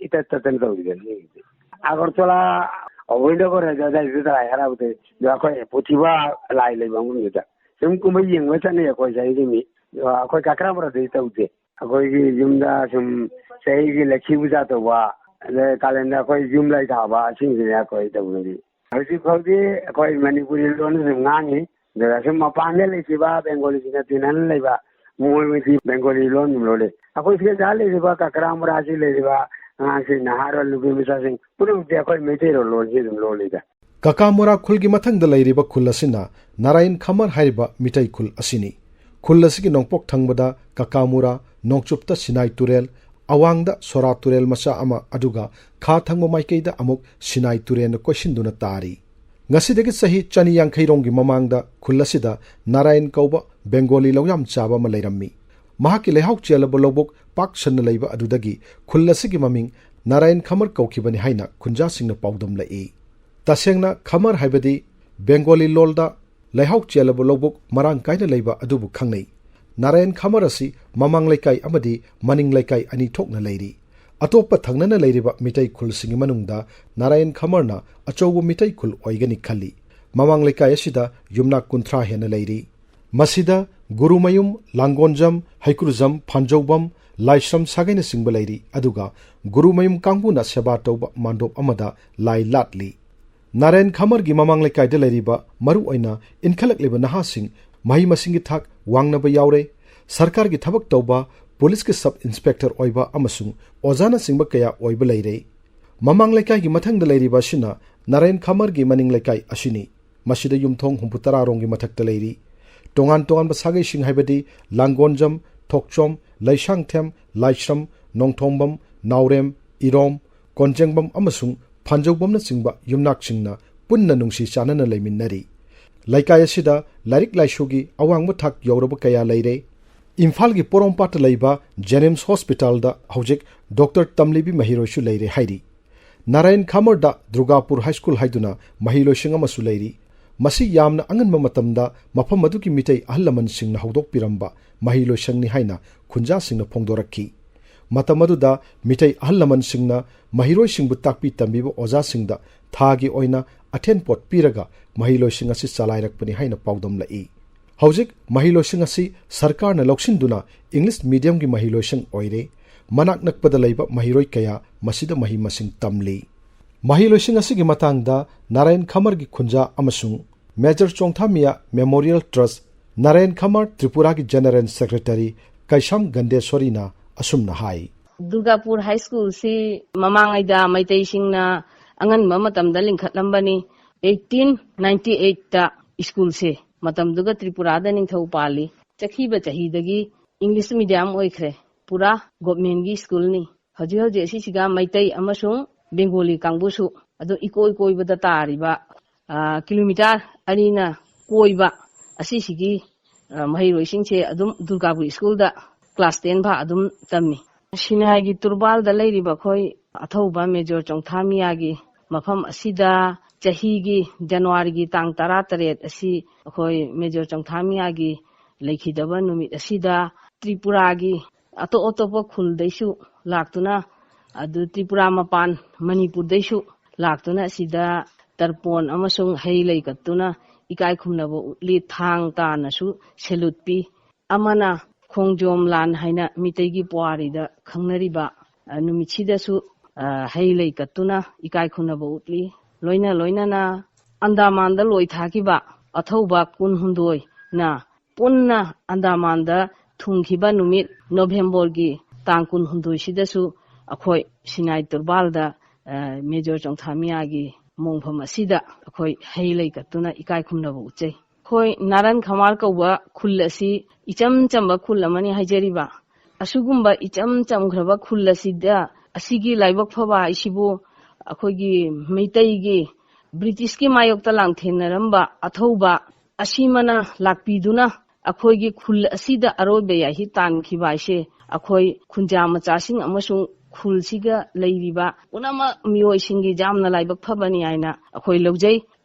ꯏꯇꯠ ꯇꯠꯇꯅ ꯇꯧꯔꯤꯗ ꯁꯤꯒꯤꯗꯤ꯫ ꯑꯒꯔꯇꯂꯥ, ꯋꯤꯟꯗꯣꯒꯔ ꯑꯗꯨꯋꯥꯏꯗꯨꯗ ꯂꯥꯏ ꯍꯔꯥꯎꯗꯦ꯫ ꯑꯗꯣ ꯑꯩꯈꯣꯏ ꯄꯨꯊꯤꯕ ꯂꯥꯏ ꯂꯩꯕ ꯃꯐꯝꯗꯨꯗ ꯁꯨꯝ ꯀꯨꯝꯍꯩ ꯌꯦꯡꯕ ꯆꯠꯅꯩ ꯑꯩꯈꯣꯏ ꯆꯍꯤꯒꯤ ꯃꯤ꯫ ꯑꯗꯣ ꯑꯩꯈꯣꯏ ꯀꯥꯀ꯭ꯔꯥ ꯃꯣꯔꯥꯗꯗꯤ ꯇꯧꯗꯦ꯫ ꯑꯩꯈꯣꯏꯒꯤ ꯌꯨꯝꯗ ꯁꯨꯝ ꯆꯍꯤꯒꯤ ꯂꯛꯈꯤ ꯄꯨꯖꯥ ꯇꯧꯕ, ꯑꯗꯩ ꯀꯥꯂꯦꯟꯗ ꯑꯩꯈꯣꯏ ꯌꯨꯝ ꯂꯩ ꯊꯥꯕ, ꯑꯁꯤꯁꯤꯅꯦ ꯑꯩꯈꯣꯏ ꯇꯧꯅꯔꯤ꯫ ꯍꯧꯖꯤꯛ ꯐꯥꯎꯗꯤ ꯑꯩꯈꯣꯏ ꯃꯅꯤꯄꯨꯔꯤ ꯂꯣꯟ ꯑꯗꯨꯝ ꯉꯥꯡꯉꯤ꯫ ꯑꯗꯨꯒ ꯁꯨꯝ ꯃꯄꯥꯟꯗ ꯂꯩꯈꯤꯕ ꯕꯦꯡꯒꯣꯂꯤꯁꯤꯡꯒ ꯇꯤꯟꯅꯅ ꯂꯩꯕ, ꯃꯣꯏ ꯃꯣꯏꯗꯤ ꯕꯦꯡꯒꯣꯂꯤ ꯂꯣꯟ ꯑꯗꯨꯝ ꯂꯣꯜꯂꯤ꯫ ꯑꯩꯈꯣꯏ ꯁꯤꯗ ꯂꯩꯔꯤꯕ ꯀꯀ꯭ꯔꯥ ꯃꯨꯔꯥꯁꯤ ꯂꯩꯔꯤꯕ ꯑꯉꯥꯡꯁꯤꯡ, ꯅꯍꯥꯔꯣꯜ, ꯅꯨꯄꯤ ꯃꯆꯥꯁꯤꯡ ꯄꯨꯝꯅꯃꯛꯇꯤ ꯑꯩꯈꯣꯏ ꯃꯩꯇꯩꯔꯣꯜ ꯂꯣꯟꯁꯤ ꯑꯗꯨꯝ ꯂꯣꯜꯂꯤꯗ꯫ ꯀꯀꯥꯃꯨꯔꯥ ꯈꯨꯜꯒꯤ ꯃꯊꯪꯗ ꯂꯩꯔꯤꯕ ꯈꯨꯜ ꯑꯁꯤꯅ ꯅꯥꯔꯥꯌꯟ ꯈꯃꯔ ꯍꯥꯏꯔꯤꯕ ꯃꯤꯇꯩ ꯈꯨꯜ ꯑꯁꯤꯅꯤ꯫ ꯈꯨꯜ ꯑꯁꯤꯒꯤ ꯅꯣꯡꯄꯣꯛ ꯊꯪꯕꯗ ꯀꯀꯥꯃꯨꯔꯥ, ꯅꯣꯡꯆꯨꯞꯇ ꯁꯤꯅꯥꯏ ꯇꯨꯔꯦꯜ, ꯑꯋꯥꯡꯗ ꯁꯣꯔꯥ ꯇꯨꯔꯦꯜ ꯃꯆꯥ ꯑꯃ, ꯑꯗꯨꯒ ꯈꯥ ꯊꯪꯕ ꯃꯥꯏꯀꯩꯗ ꯑꯃꯨꯛ ꯁꯤꯅꯥꯏ ꯇꯨꯔꯦꯜꯅ ꯀꯣꯏꯁꯤꯟꯗꯨꯅ ꯇꯥꯔꯤ꯫ ꯉꯁꯤꯗꯒꯤ ꯆꯍꯤ ꯆꯅꯤ ꯌꯥꯡꯈꯩ ꯔꯣꯝꯒꯤ ꯃꯃꯥꯡꯗ ꯈꯨꯜ ꯑꯁꯤꯗ ꯅꯥꯔꯥꯌꯟ ꯀꯧꯕ ꯕꯦꯡꯒꯣꯂꯤ ꯂꯧꯌꯥꯝ ꯆꯥꯕ ꯑꯃ ꯂꯩꯔꯝꯃꯤ꯫ ꯃꯍꯥꯛꯀꯤ ꯂꯩꯍꯥꯎ ꯆꯦꯜꯂꯕ ꯂꯧꯕꯨꯛ ꯄꯥꯛ ꯁꯟꯅ ꯂꯩꯕ ꯑꯗꯨꯗꯒꯤ ꯈꯨꯜ ꯑꯁꯤꯒꯤ ꯃꯃꯤꯡ ꯅꯥꯔꯥꯌꯟ ꯈꯃꯔ ꯀꯧꯈꯤꯕꯅꯤ ꯍꯥꯏꯅ ꯈꯨꯟꯖꯥꯁꯤꯡꯅ ꯄꯥꯎꯗꯝꯂꯛꯏ꯫ ꯇꯁꯦꯡꯅ ꯈꯃꯔ ꯍꯥꯏꯕꯗꯤ ꯕꯦꯡꯒꯣꯂꯤ ꯂꯣꯜꯗ ꯂꯩꯍꯥꯎ ꯆꯦꯜꯂꯕ ꯂꯧꯕꯨꯛ ꯃꯔꯥꯡ ꯀꯥꯏꯅ ꯂꯩꯕ ꯑꯗꯨꯕꯨ ꯈꯪꯅꯩ꯫ ꯅꯥꯔꯥꯌꯟ ꯈꯃꯔ ꯑꯁꯤ ꯃꯃꯥꯡ ꯂꯩꯀꯥꯏ ꯑꯃꯗꯤ ꯃꯅꯤꯡ ꯂꯩꯀꯥꯏ ꯑꯅꯤ ꯊꯣꯛꯅ ꯂꯩꯔꯤ꯫ ꯑꯇꯣꯞꯄ ꯊꯪꯅꯅ ꯂꯩꯔꯤꯕ ꯃꯤꯇꯩ ꯈꯨꯜꯁꯤꯡꯒꯤ ꯃꯅꯨꯡꯗ ꯅꯥꯔꯥꯌꯟ ꯈꯃꯔꯅ ꯑꯆꯧꯕ ꯃꯤꯇꯩ ꯈꯨꯜ ꯑꯣꯏꯒꯅꯤ ꯈꯜꯂꯤ꯫ ꯃꯃꯥꯡ ꯂꯩꯀꯥꯏ ꯑꯁꯤꯗ ꯌꯨꯝꯅꯥꯛ ꯀꯨꯟꯊ꯭ꯔꯥ ꯍꯦꯟꯅ ꯂꯩꯔꯤ꯫ ꯃꯁꯤꯗ ꯒꯨꯔꯨꯃꯌꯨꯝ, ꯂꯥꯡꯒꯣꯟꯖꯝ, ꯍꯩꯀ꯭ꯔꯨꯖꯝ, ꯐꯥꯟꯖꯧꯕꯝ, ꯂꯥꯏꯁ꯭ꯔꯝ ꯁꯥꯒꯩꯅꯆꯤꯡꯕ ꯂꯩꯔꯤ꯫ ꯑꯗꯨꯒ ꯒꯨꯔꯨꯃꯌꯨꯝ ꯀꯥꯡꯕꯨꯅ ꯁꯦꯕꯥ ꯇꯧꯕ ꯃꯥꯟꯗꯣꯞ ꯑꯃꯗ ꯂꯥꯏ ꯂꯥꯠꯂꯤ꯫ ꯅꯥꯔꯥꯌꯟ ꯈꯃꯔꯒꯤ ꯃꯃꯥꯡ ꯂꯩꯀꯥꯏꯗ ꯂꯩꯔꯤꯕ ꯃꯔꯨꯑꯣꯏꯅ ꯏꯟꯈꯠꯂꯛꯂꯤꯕ ꯅꯍꯥꯁꯤꯡ ꯃꯍꯩ ꯃꯁꯤꯡꯒꯤ ꯊꯥꯛ ꯋꯥꯡꯅꯕ ꯌꯥꯎꯔꯦ꯫ ꯁꯔꯀꯥꯔꯒꯤ ꯊꯕꯛ ꯇꯧꯕ, ꯄꯨꯂꯤꯁꯀꯤ ꯁꯕ ꯏꯟꯁꯄꯦꯛꯇꯔ ꯑꯣꯏꯕ ꯑꯃꯁꯨꯡ ꯑꯣꯖꯥꯅꯆꯤꯡꯕ ꯀꯌꯥ ꯑꯣꯏꯕ ꯂꯩꯔꯦ꯫ ꯃꯃꯥꯡ ꯂꯩꯀꯥꯏꯒꯤ ꯃꯊꯪꯗ ꯂꯩꯔꯤꯕ ꯑꯁꯤꯅ ꯅꯥꯔꯥꯌꯟ ꯈꯃꯔꯒꯤ ꯃꯅꯤꯡ ꯂꯩꯀꯥꯏ ꯑꯁꯤꯅꯤ꯫ ꯃꯁꯤꯗ ꯌꯨꯝꯊꯣꯡ ꯍꯨꯝꯐꯨꯇꯔꯥ ꯔꯣꯝꯒꯤ ꯃꯊꯛꯇ ꯂꯩꯔꯤ꯫ ꯇꯣꯉꯥꯟ ꯇꯣꯉꯥꯟꯕ ꯁꯥꯒꯩꯁꯤꯡ ꯍꯥꯏꯕꯗꯤ ꯂꯥꯡꯒꯣꯟꯖꯝ, ꯊꯣꯛꯆꯣꯝ, ꯂꯩꯁꯥꯡꯊꯦꯝ, ꯂꯥꯏꯁ꯭ꯔꯝ, ꯅꯣꯡꯊꯣꯡꯕꯝ, ꯅꯥꯎꯔꯦꯝ, ꯏꯔꯣꯝ, ꯀꯣꯟꯖꯦꯡꯕꯝ ꯑꯃꯁꯨꯡ ꯐꯥꯟꯖꯧꯕꯝꯅꯆꯤꯡꯕ ꯌꯨꯝꯅꯥꯛꯁꯤꯡꯅ ꯄꯨꯟꯅ ꯅꯨꯡꯁꯤ ꯆꯥꯟꯅꯅ ꯂꯩꯃꯤꯟꯅꯔꯤ꯫ ꯂꯩꯀꯥꯏ ꯑꯁꯤꯗ ꯂꯥꯏꯔꯤꯛ ꯂꯥꯏꯁꯨꯒꯤ ꯑꯋꯥꯡꯕ ꯊꯥꯛ ꯌꯧꯔꯕ ꯀꯌꯥ ꯂꯩꯔꯦ꯫ ꯏꯝꯐꯥꯜꯒꯤ ꯄꯣꯔꯣꯝꯄꯥꯠꯇ ꯂꯩꯕ ꯖꯦꯅꯤꯝꯁ ꯍꯣꯁꯄꯤꯇꯥꯜꯗ ꯍꯧꯖꯤꯛ ꯗꯣꯛꯇꯔ ꯇꯝꯂꯤꯕꯤ ꯃꯍꯩꯔꯣꯏꯁꯨ ꯂꯩꯔꯦ ꯍꯥꯏꯔꯤ꯫ ꯅꯥꯔꯥꯌꯟ ꯈꯃꯔꯗ ꯗꯨꯔꯒꯥꯄꯨꯔ ꯍꯥꯏ ꯁ꯭ꯀꯨꯜ ꯍꯥꯏꯗꯨꯅ ꯃꯍꯩꯂꯣꯏꯁꯪ ꯑꯃꯁꯨ ꯂꯩꯔꯤ꯫ ꯃꯁꯤ ꯌꯥꯝꯅ ꯑꯉꯟꯕ ꯃꯇꯝꯗ ꯃꯐꯝ ꯑꯗꯨꯒꯤ ꯃꯤꯇꯩ ꯑꯍꯜ ꯂꯃꯟꯁꯤꯡꯅ ꯍꯧꯗꯣꯛꯄꯤꯔꯝꯕ ꯃꯍꯩꯂꯣꯏꯁꯪꯅꯤ ꯍꯥꯏꯅ ꯈꯨꯟꯖꯥꯁꯤꯡꯅ ꯐꯣꯡꯗꯣꯔꯛꯈꯤ꯫ ꯃꯇꯝ ꯑꯗꯨꯗ ꯃꯤꯇꯩ ꯑꯍꯜ ꯂꯃꯟꯁꯤꯡꯅ ꯃꯍꯩꯔꯣꯏꯁꯤꯡꯕꯨ ꯇꯥꯛꯄꯤ ꯇꯝꯕꯤꯕ ꯑꯣꯖꯥꯁꯤꯡꯗ ꯊꯥꯒꯤ ꯑꯣꯏꯅ ꯑꯊꯦꯟꯄꯣꯠ ꯄꯤꯔꯒ ꯃꯍꯩꯂꯣꯏꯁꯤꯡ ꯑꯁꯤ ꯆꯂꯥꯏꯔꯛꯄꯅꯤ ꯍꯥꯏꯅ ꯄꯥꯎꯗꯝꯂꯛꯏ꯫ ꯍꯧꯖꯤꯛ ꯃꯍꯩꯂꯣꯏꯁꯤꯡ ꯑꯁꯤ ꯁꯔꯀꯥꯔꯅ ꯂꯧꯁꯤꯟꯗꯨꯅ ꯏꯪꯂꯤꯁ ꯃꯤꯗꯤꯌꯝꯒꯤ ꯃꯍꯩꯂꯣꯏꯁꯪ ꯑꯣꯏꯔꯦ꯫ ꯃꯅꯥꯛ ꯅꯛꯄꯗ ꯂꯩꯕ ꯃꯍꯩꯔꯣꯏ ꯀꯌꯥ ꯃꯁꯤꯗ ꯃꯍꯩ ꯃꯁꯤꯡ ꯇꯝꯂꯤ꯫ ꯃꯍꯩꯂꯣꯏꯁꯤꯡ ꯑꯁꯤꯒꯤ ꯃꯇꯥꯡꯗ ꯅꯥꯔꯥꯌꯟ ꯈꯃꯔꯒꯤ ꯈꯨꯟꯖꯥ ꯑꯃꯁꯨꯡ ꯃꯦꯖꯔ ꯆꯣꯡꯊꯥꯃꯤꯌꯥ ꯃꯦꯃꯣꯔꯤꯌꯦꯜ ꯇ꯭ꯔꯁ ꯅꯥꯔꯥꯌꯟ ꯈꯃꯔ ꯇ꯭ꯔꯤꯄꯨꯔꯥꯒꯤ ꯖꯦꯅꯔꯦꯜ ꯁꯦꯀ꯭ꯔꯦꯇꯔꯤ ꯀꯩꯁꯥꯝ ꯒꯟꯗꯦꯁꯣꯔꯤꯅ ꯑꯁꯨꯝꯅ ꯍꯥꯏ꯫ ꯗꯨꯔꯒꯥꯄꯨꯔ ꯍꯥꯏ ꯁ꯭ꯀꯨꯜꯁꯤ ꯃꯃꯥꯡꯉꯩꯗ ꯃꯩꯇꯩꯁꯤꯡꯅ ꯑꯉꯟꯕ ꯃꯇꯝꯗ ꯂꯤꯡꯈꯠꯂꯝꯕꯅꯤ꯫ ꯑꯩꯠꯇꯤꯟ ꯅꯥꯏꯟꯇꯤ ꯑꯩꯠꯇ ꯁ꯭ꯀꯨꯜꯁꯦ ꯃꯇꯝꯗꯨꯒ ꯇ꯭ꯔꯤꯄꯨꯔꯥꯗ ꯅꯤꯡꯊꯧ ꯄꯥꯜꯂꯤ꯫ ꯆꯠꯈꯤꯕ ꯆꯍꯤꯗꯒꯤ ꯏꯪꯂꯤꯁ ꯃꯤꯗꯤꯌꯝ ꯑꯣꯏꯈ꯭ꯔꯦ꯫ ꯄꯨꯔꯥ ꯒꯣꯚꯔꯟꯃꯦꯟꯠꯀꯤ ꯁ꯭ꯀꯨꯜꯅꯤ꯫ ꯍꯧꯖꯤꯛ ꯍꯧꯖꯤꯛ ꯑꯁꯤꯁꯤꯒ ꯃꯩꯇꯩ ꯑꯃꯁꯨꯡ ꯕꯦꯡꯒꯣꯂꯤ ꯀꯥꯡꯕꯨꯁꯨ ꯑꯗꯨꯝ ꯏꯀꯣꯏ ꯀꯣꯏꯕꯗ ꯇꯥꯔꯤꯕ, ꯑ, ꯀꯤꯂꯣꯃꯤꯇꯔ ꯑꯅꯤꯅ ꯀꯣꯏꯕ ꯑꯁꯤꯁꯤꯒꯤ, ꯑ, ꯃꯍꯩꯔꯣꯏꯁꯤꯡꯁꯦ ꯑꯗꯨꯝ ꯗꯨꯔꯒꯥꯄꯨꯔ ꯁ꯭ꯀꯨꯜꯗ ꯀ꯭ꯂꯥꯁ ꯇꯦꯟ ꯐꯥꯎ ꯑꯗꯨꯝ ꯇꯝꯃꯤ꯫ ꯁꯤꯅꯥꯏꯒꯤ ꯇꯨꯔꯕꯥꯜꯗ ꯂꯩꯔꯤꯕ ꯑꯩꯈꯣꯏ ꯑꯊꯧꯕ ꯃꯦꯖꯣꯔ ꯆꯣꯡꯊꯥꯃꯤꯌꯥꯒꯤ ꯃꯐꯝ ꯑꯁꯤꯗ ꯆꯍꯤꯒꯤ ꯖꯅꯋꯥꯔꯤꯒꯤ ꯇꯥꯡ ꯇꯔꯥꯇꯔꯦꯠ ꯑꯁꯤ ꯑꯩꯈꯣꯏ ꯃꯦꯖꯣꯔ ꯆꯣꯡꯊꯥꯃꯤꯌꯥꯒꯤ ꯂꯩꯈꯤꯗꯕ ꯅꯨꯃꯤꯠ ꯑꯁꯤꯗ ꯇ꯭ꯔꯤꯄꯨꯔꯥꯒꯤ ꯑꯇꯣꯞ ꯑꯇꯣꯞꯄ ꯈꯨꯜꯗꯩꯁꯨ ꯂꯥꯛꯇꯨꯅ, ꯑꯗꯨ ꯇ꯭ꯔꯤꯄꯨꯔꯥ ꯃꯄꯥꯟ ꯃꯅꯤꯄꯨꯔꯗꯩꯁꯨ ꯂꯥꯛꯇꯨꯅ ꯑꯁꯤꯗ ꯇꯔꯄꯣꯟ ꯑꯃꯁꯨꯡ ꯍꯩ ꯂꯩ ꯀꯠꯇꯨꯅ ꯏꯀꯥꯏ ꯈꯨꯝꯅꯕ ꯎꯠꯂꯤ꯫ ꯊꯥꯡ ꯇꯥꯅꯁꯨ ꯁꯦꯂꯨꯠ ꯄꯤ꯫ ꯑꯃꯅ ꯈꯣꯡꯖꯣꯝ ꯂꯥꯟ ꯍꯥꯏꯅ ꯃꯤꯇꯩꯒꯤ ꯄꯨꯋꯥꯔꯤꯗ ꯈꯪꯅꯔꯤꯕ, ꯑ, ꯅꯨꯃꯤꯠꯁꯤꯗꯁꯨ, ꯑ, ꯍꯩ ꯂꯩ ꯀꯠꯇꯨꯅ ꯏꯀꯥꯏ ꯈꯨꯝꯅꯕ ꯎꯠꯂꯤ꯫ ꯂꯣꯏꯅ ꯂꯣꯏꯅꯅ ꯑꯟꯗꯥꯃꯥꯟꯗ ꯂꯣꯏ ꯊꯥꯈꯤꯕ ꯑꯊꯧꯕ ꯀꯨꯟꯍꯨꯝꯗꯣꯏꯅ ꯄꯨꯟꯅ ꯑꯟꯗꯥꯃꯥꯟꯗ ꯊꯨꯡꯈꯤꯕ ꯅꯨꯃꯤꯠ ꯅꯣꯚꯦꯝꯕꯔꯒꯤ ꯇꯥꯡ ꯀꯨꯟꯍꯨꯝꯗꯣꯏꯁꯤꯗꯁꯨ ꯑꯩꯈꯣꯏ ꯁꯤꯅꯥꯏ ꯇꯨꯔꯕꯥꯜꯗ, ꯑ, ꯃꯦꯖꯔ ꯆꯣꯡꯊꯥꯃꯤꯌꯥꯒꯤ ꯃꯣꯡꯐꯝ ꯑꯁꯤꯗ ꯑꯩꯈꯣꯏ ꯍꯩ ꯂꯩ ꯀꯠꯇꯨꯅ ꯏꯀꯥꯏ ꯈꯨꯝꯅꯕ ꯎꯠꯆꯩ꯫ ꯑꯩꯈꯣꯏ ꯅꯥꯔꯟ ꯈꯃꯥꯔ ꯀꯧꯕ ꯈꯨꯜ ꯑꯁꯤ ꯏꯆꯝ ꯆꯝꯕ ꯈꯨꯜ ꯑꯃꯅꯤ ꯍꯥꯏꯖꯔꯤꯕ꯫ ꯑꯁꯤꯒꯨꯝꯕ ꯏꯆꯝ ꯆꯝꯈ꯭ꯔꯕ ꯈꯨꯜ ꯑꯁꯤꯗ, ꯑꯁꯤꯒꯤ ꯂꯥꯏꯕꯛ ꯐꯕ ꯍꯥꯏꯁꯤꯕꯨ ꯑꯩꯈꯣꯏꯒꯤ ꯃꯩꯇꯩꯒꯤ ꯕ꯭ꯔꯤꯇꯤꯁꯀꯤ ꯃꯥꯌꯣꯛꯇ ꯂꯥꯟꯊꯦꯡꯅꯔꯝꯕ ꯑꯊꯧꯕ ꯑꯁꯤꯃꯅ ꯂꯥꯛꯄꯤꯗꯨꯅ ꯑꯩꯈꯣꯏꯒꯤ ꯈꯨꯜ ꯑꯁꯤꯗ ꯑꯔꯣꯏꯕ ꯌꯥꯏꯍꯤ ꯇꯥꯟꯈꯤꯕ ꯍꯥꯏꯁꯦ ꯑꯩꯈꯣꯏ ꯈꯨꯟꯖꯥ ꯃꯆꯥꯁꯤꯡ ꯑꯃꯁꯨꯡ ꯈꯨꯜꯁꯤꯒ ꯂꯩꯔꯤꯕ ꯄꯨꯝꯅꯃꯛ ꯃꯤꯑꯣꯏꯁꯤꯡꯒꯤ ꯌꯥꯝꯅ ꯂꯥꯏꯕꯛ ꯐꯕꯅꯤ ꯍꯥꯏꯅ ꯑꯩꯈꯣꯏ ꯂꯧꯖꯩ꯫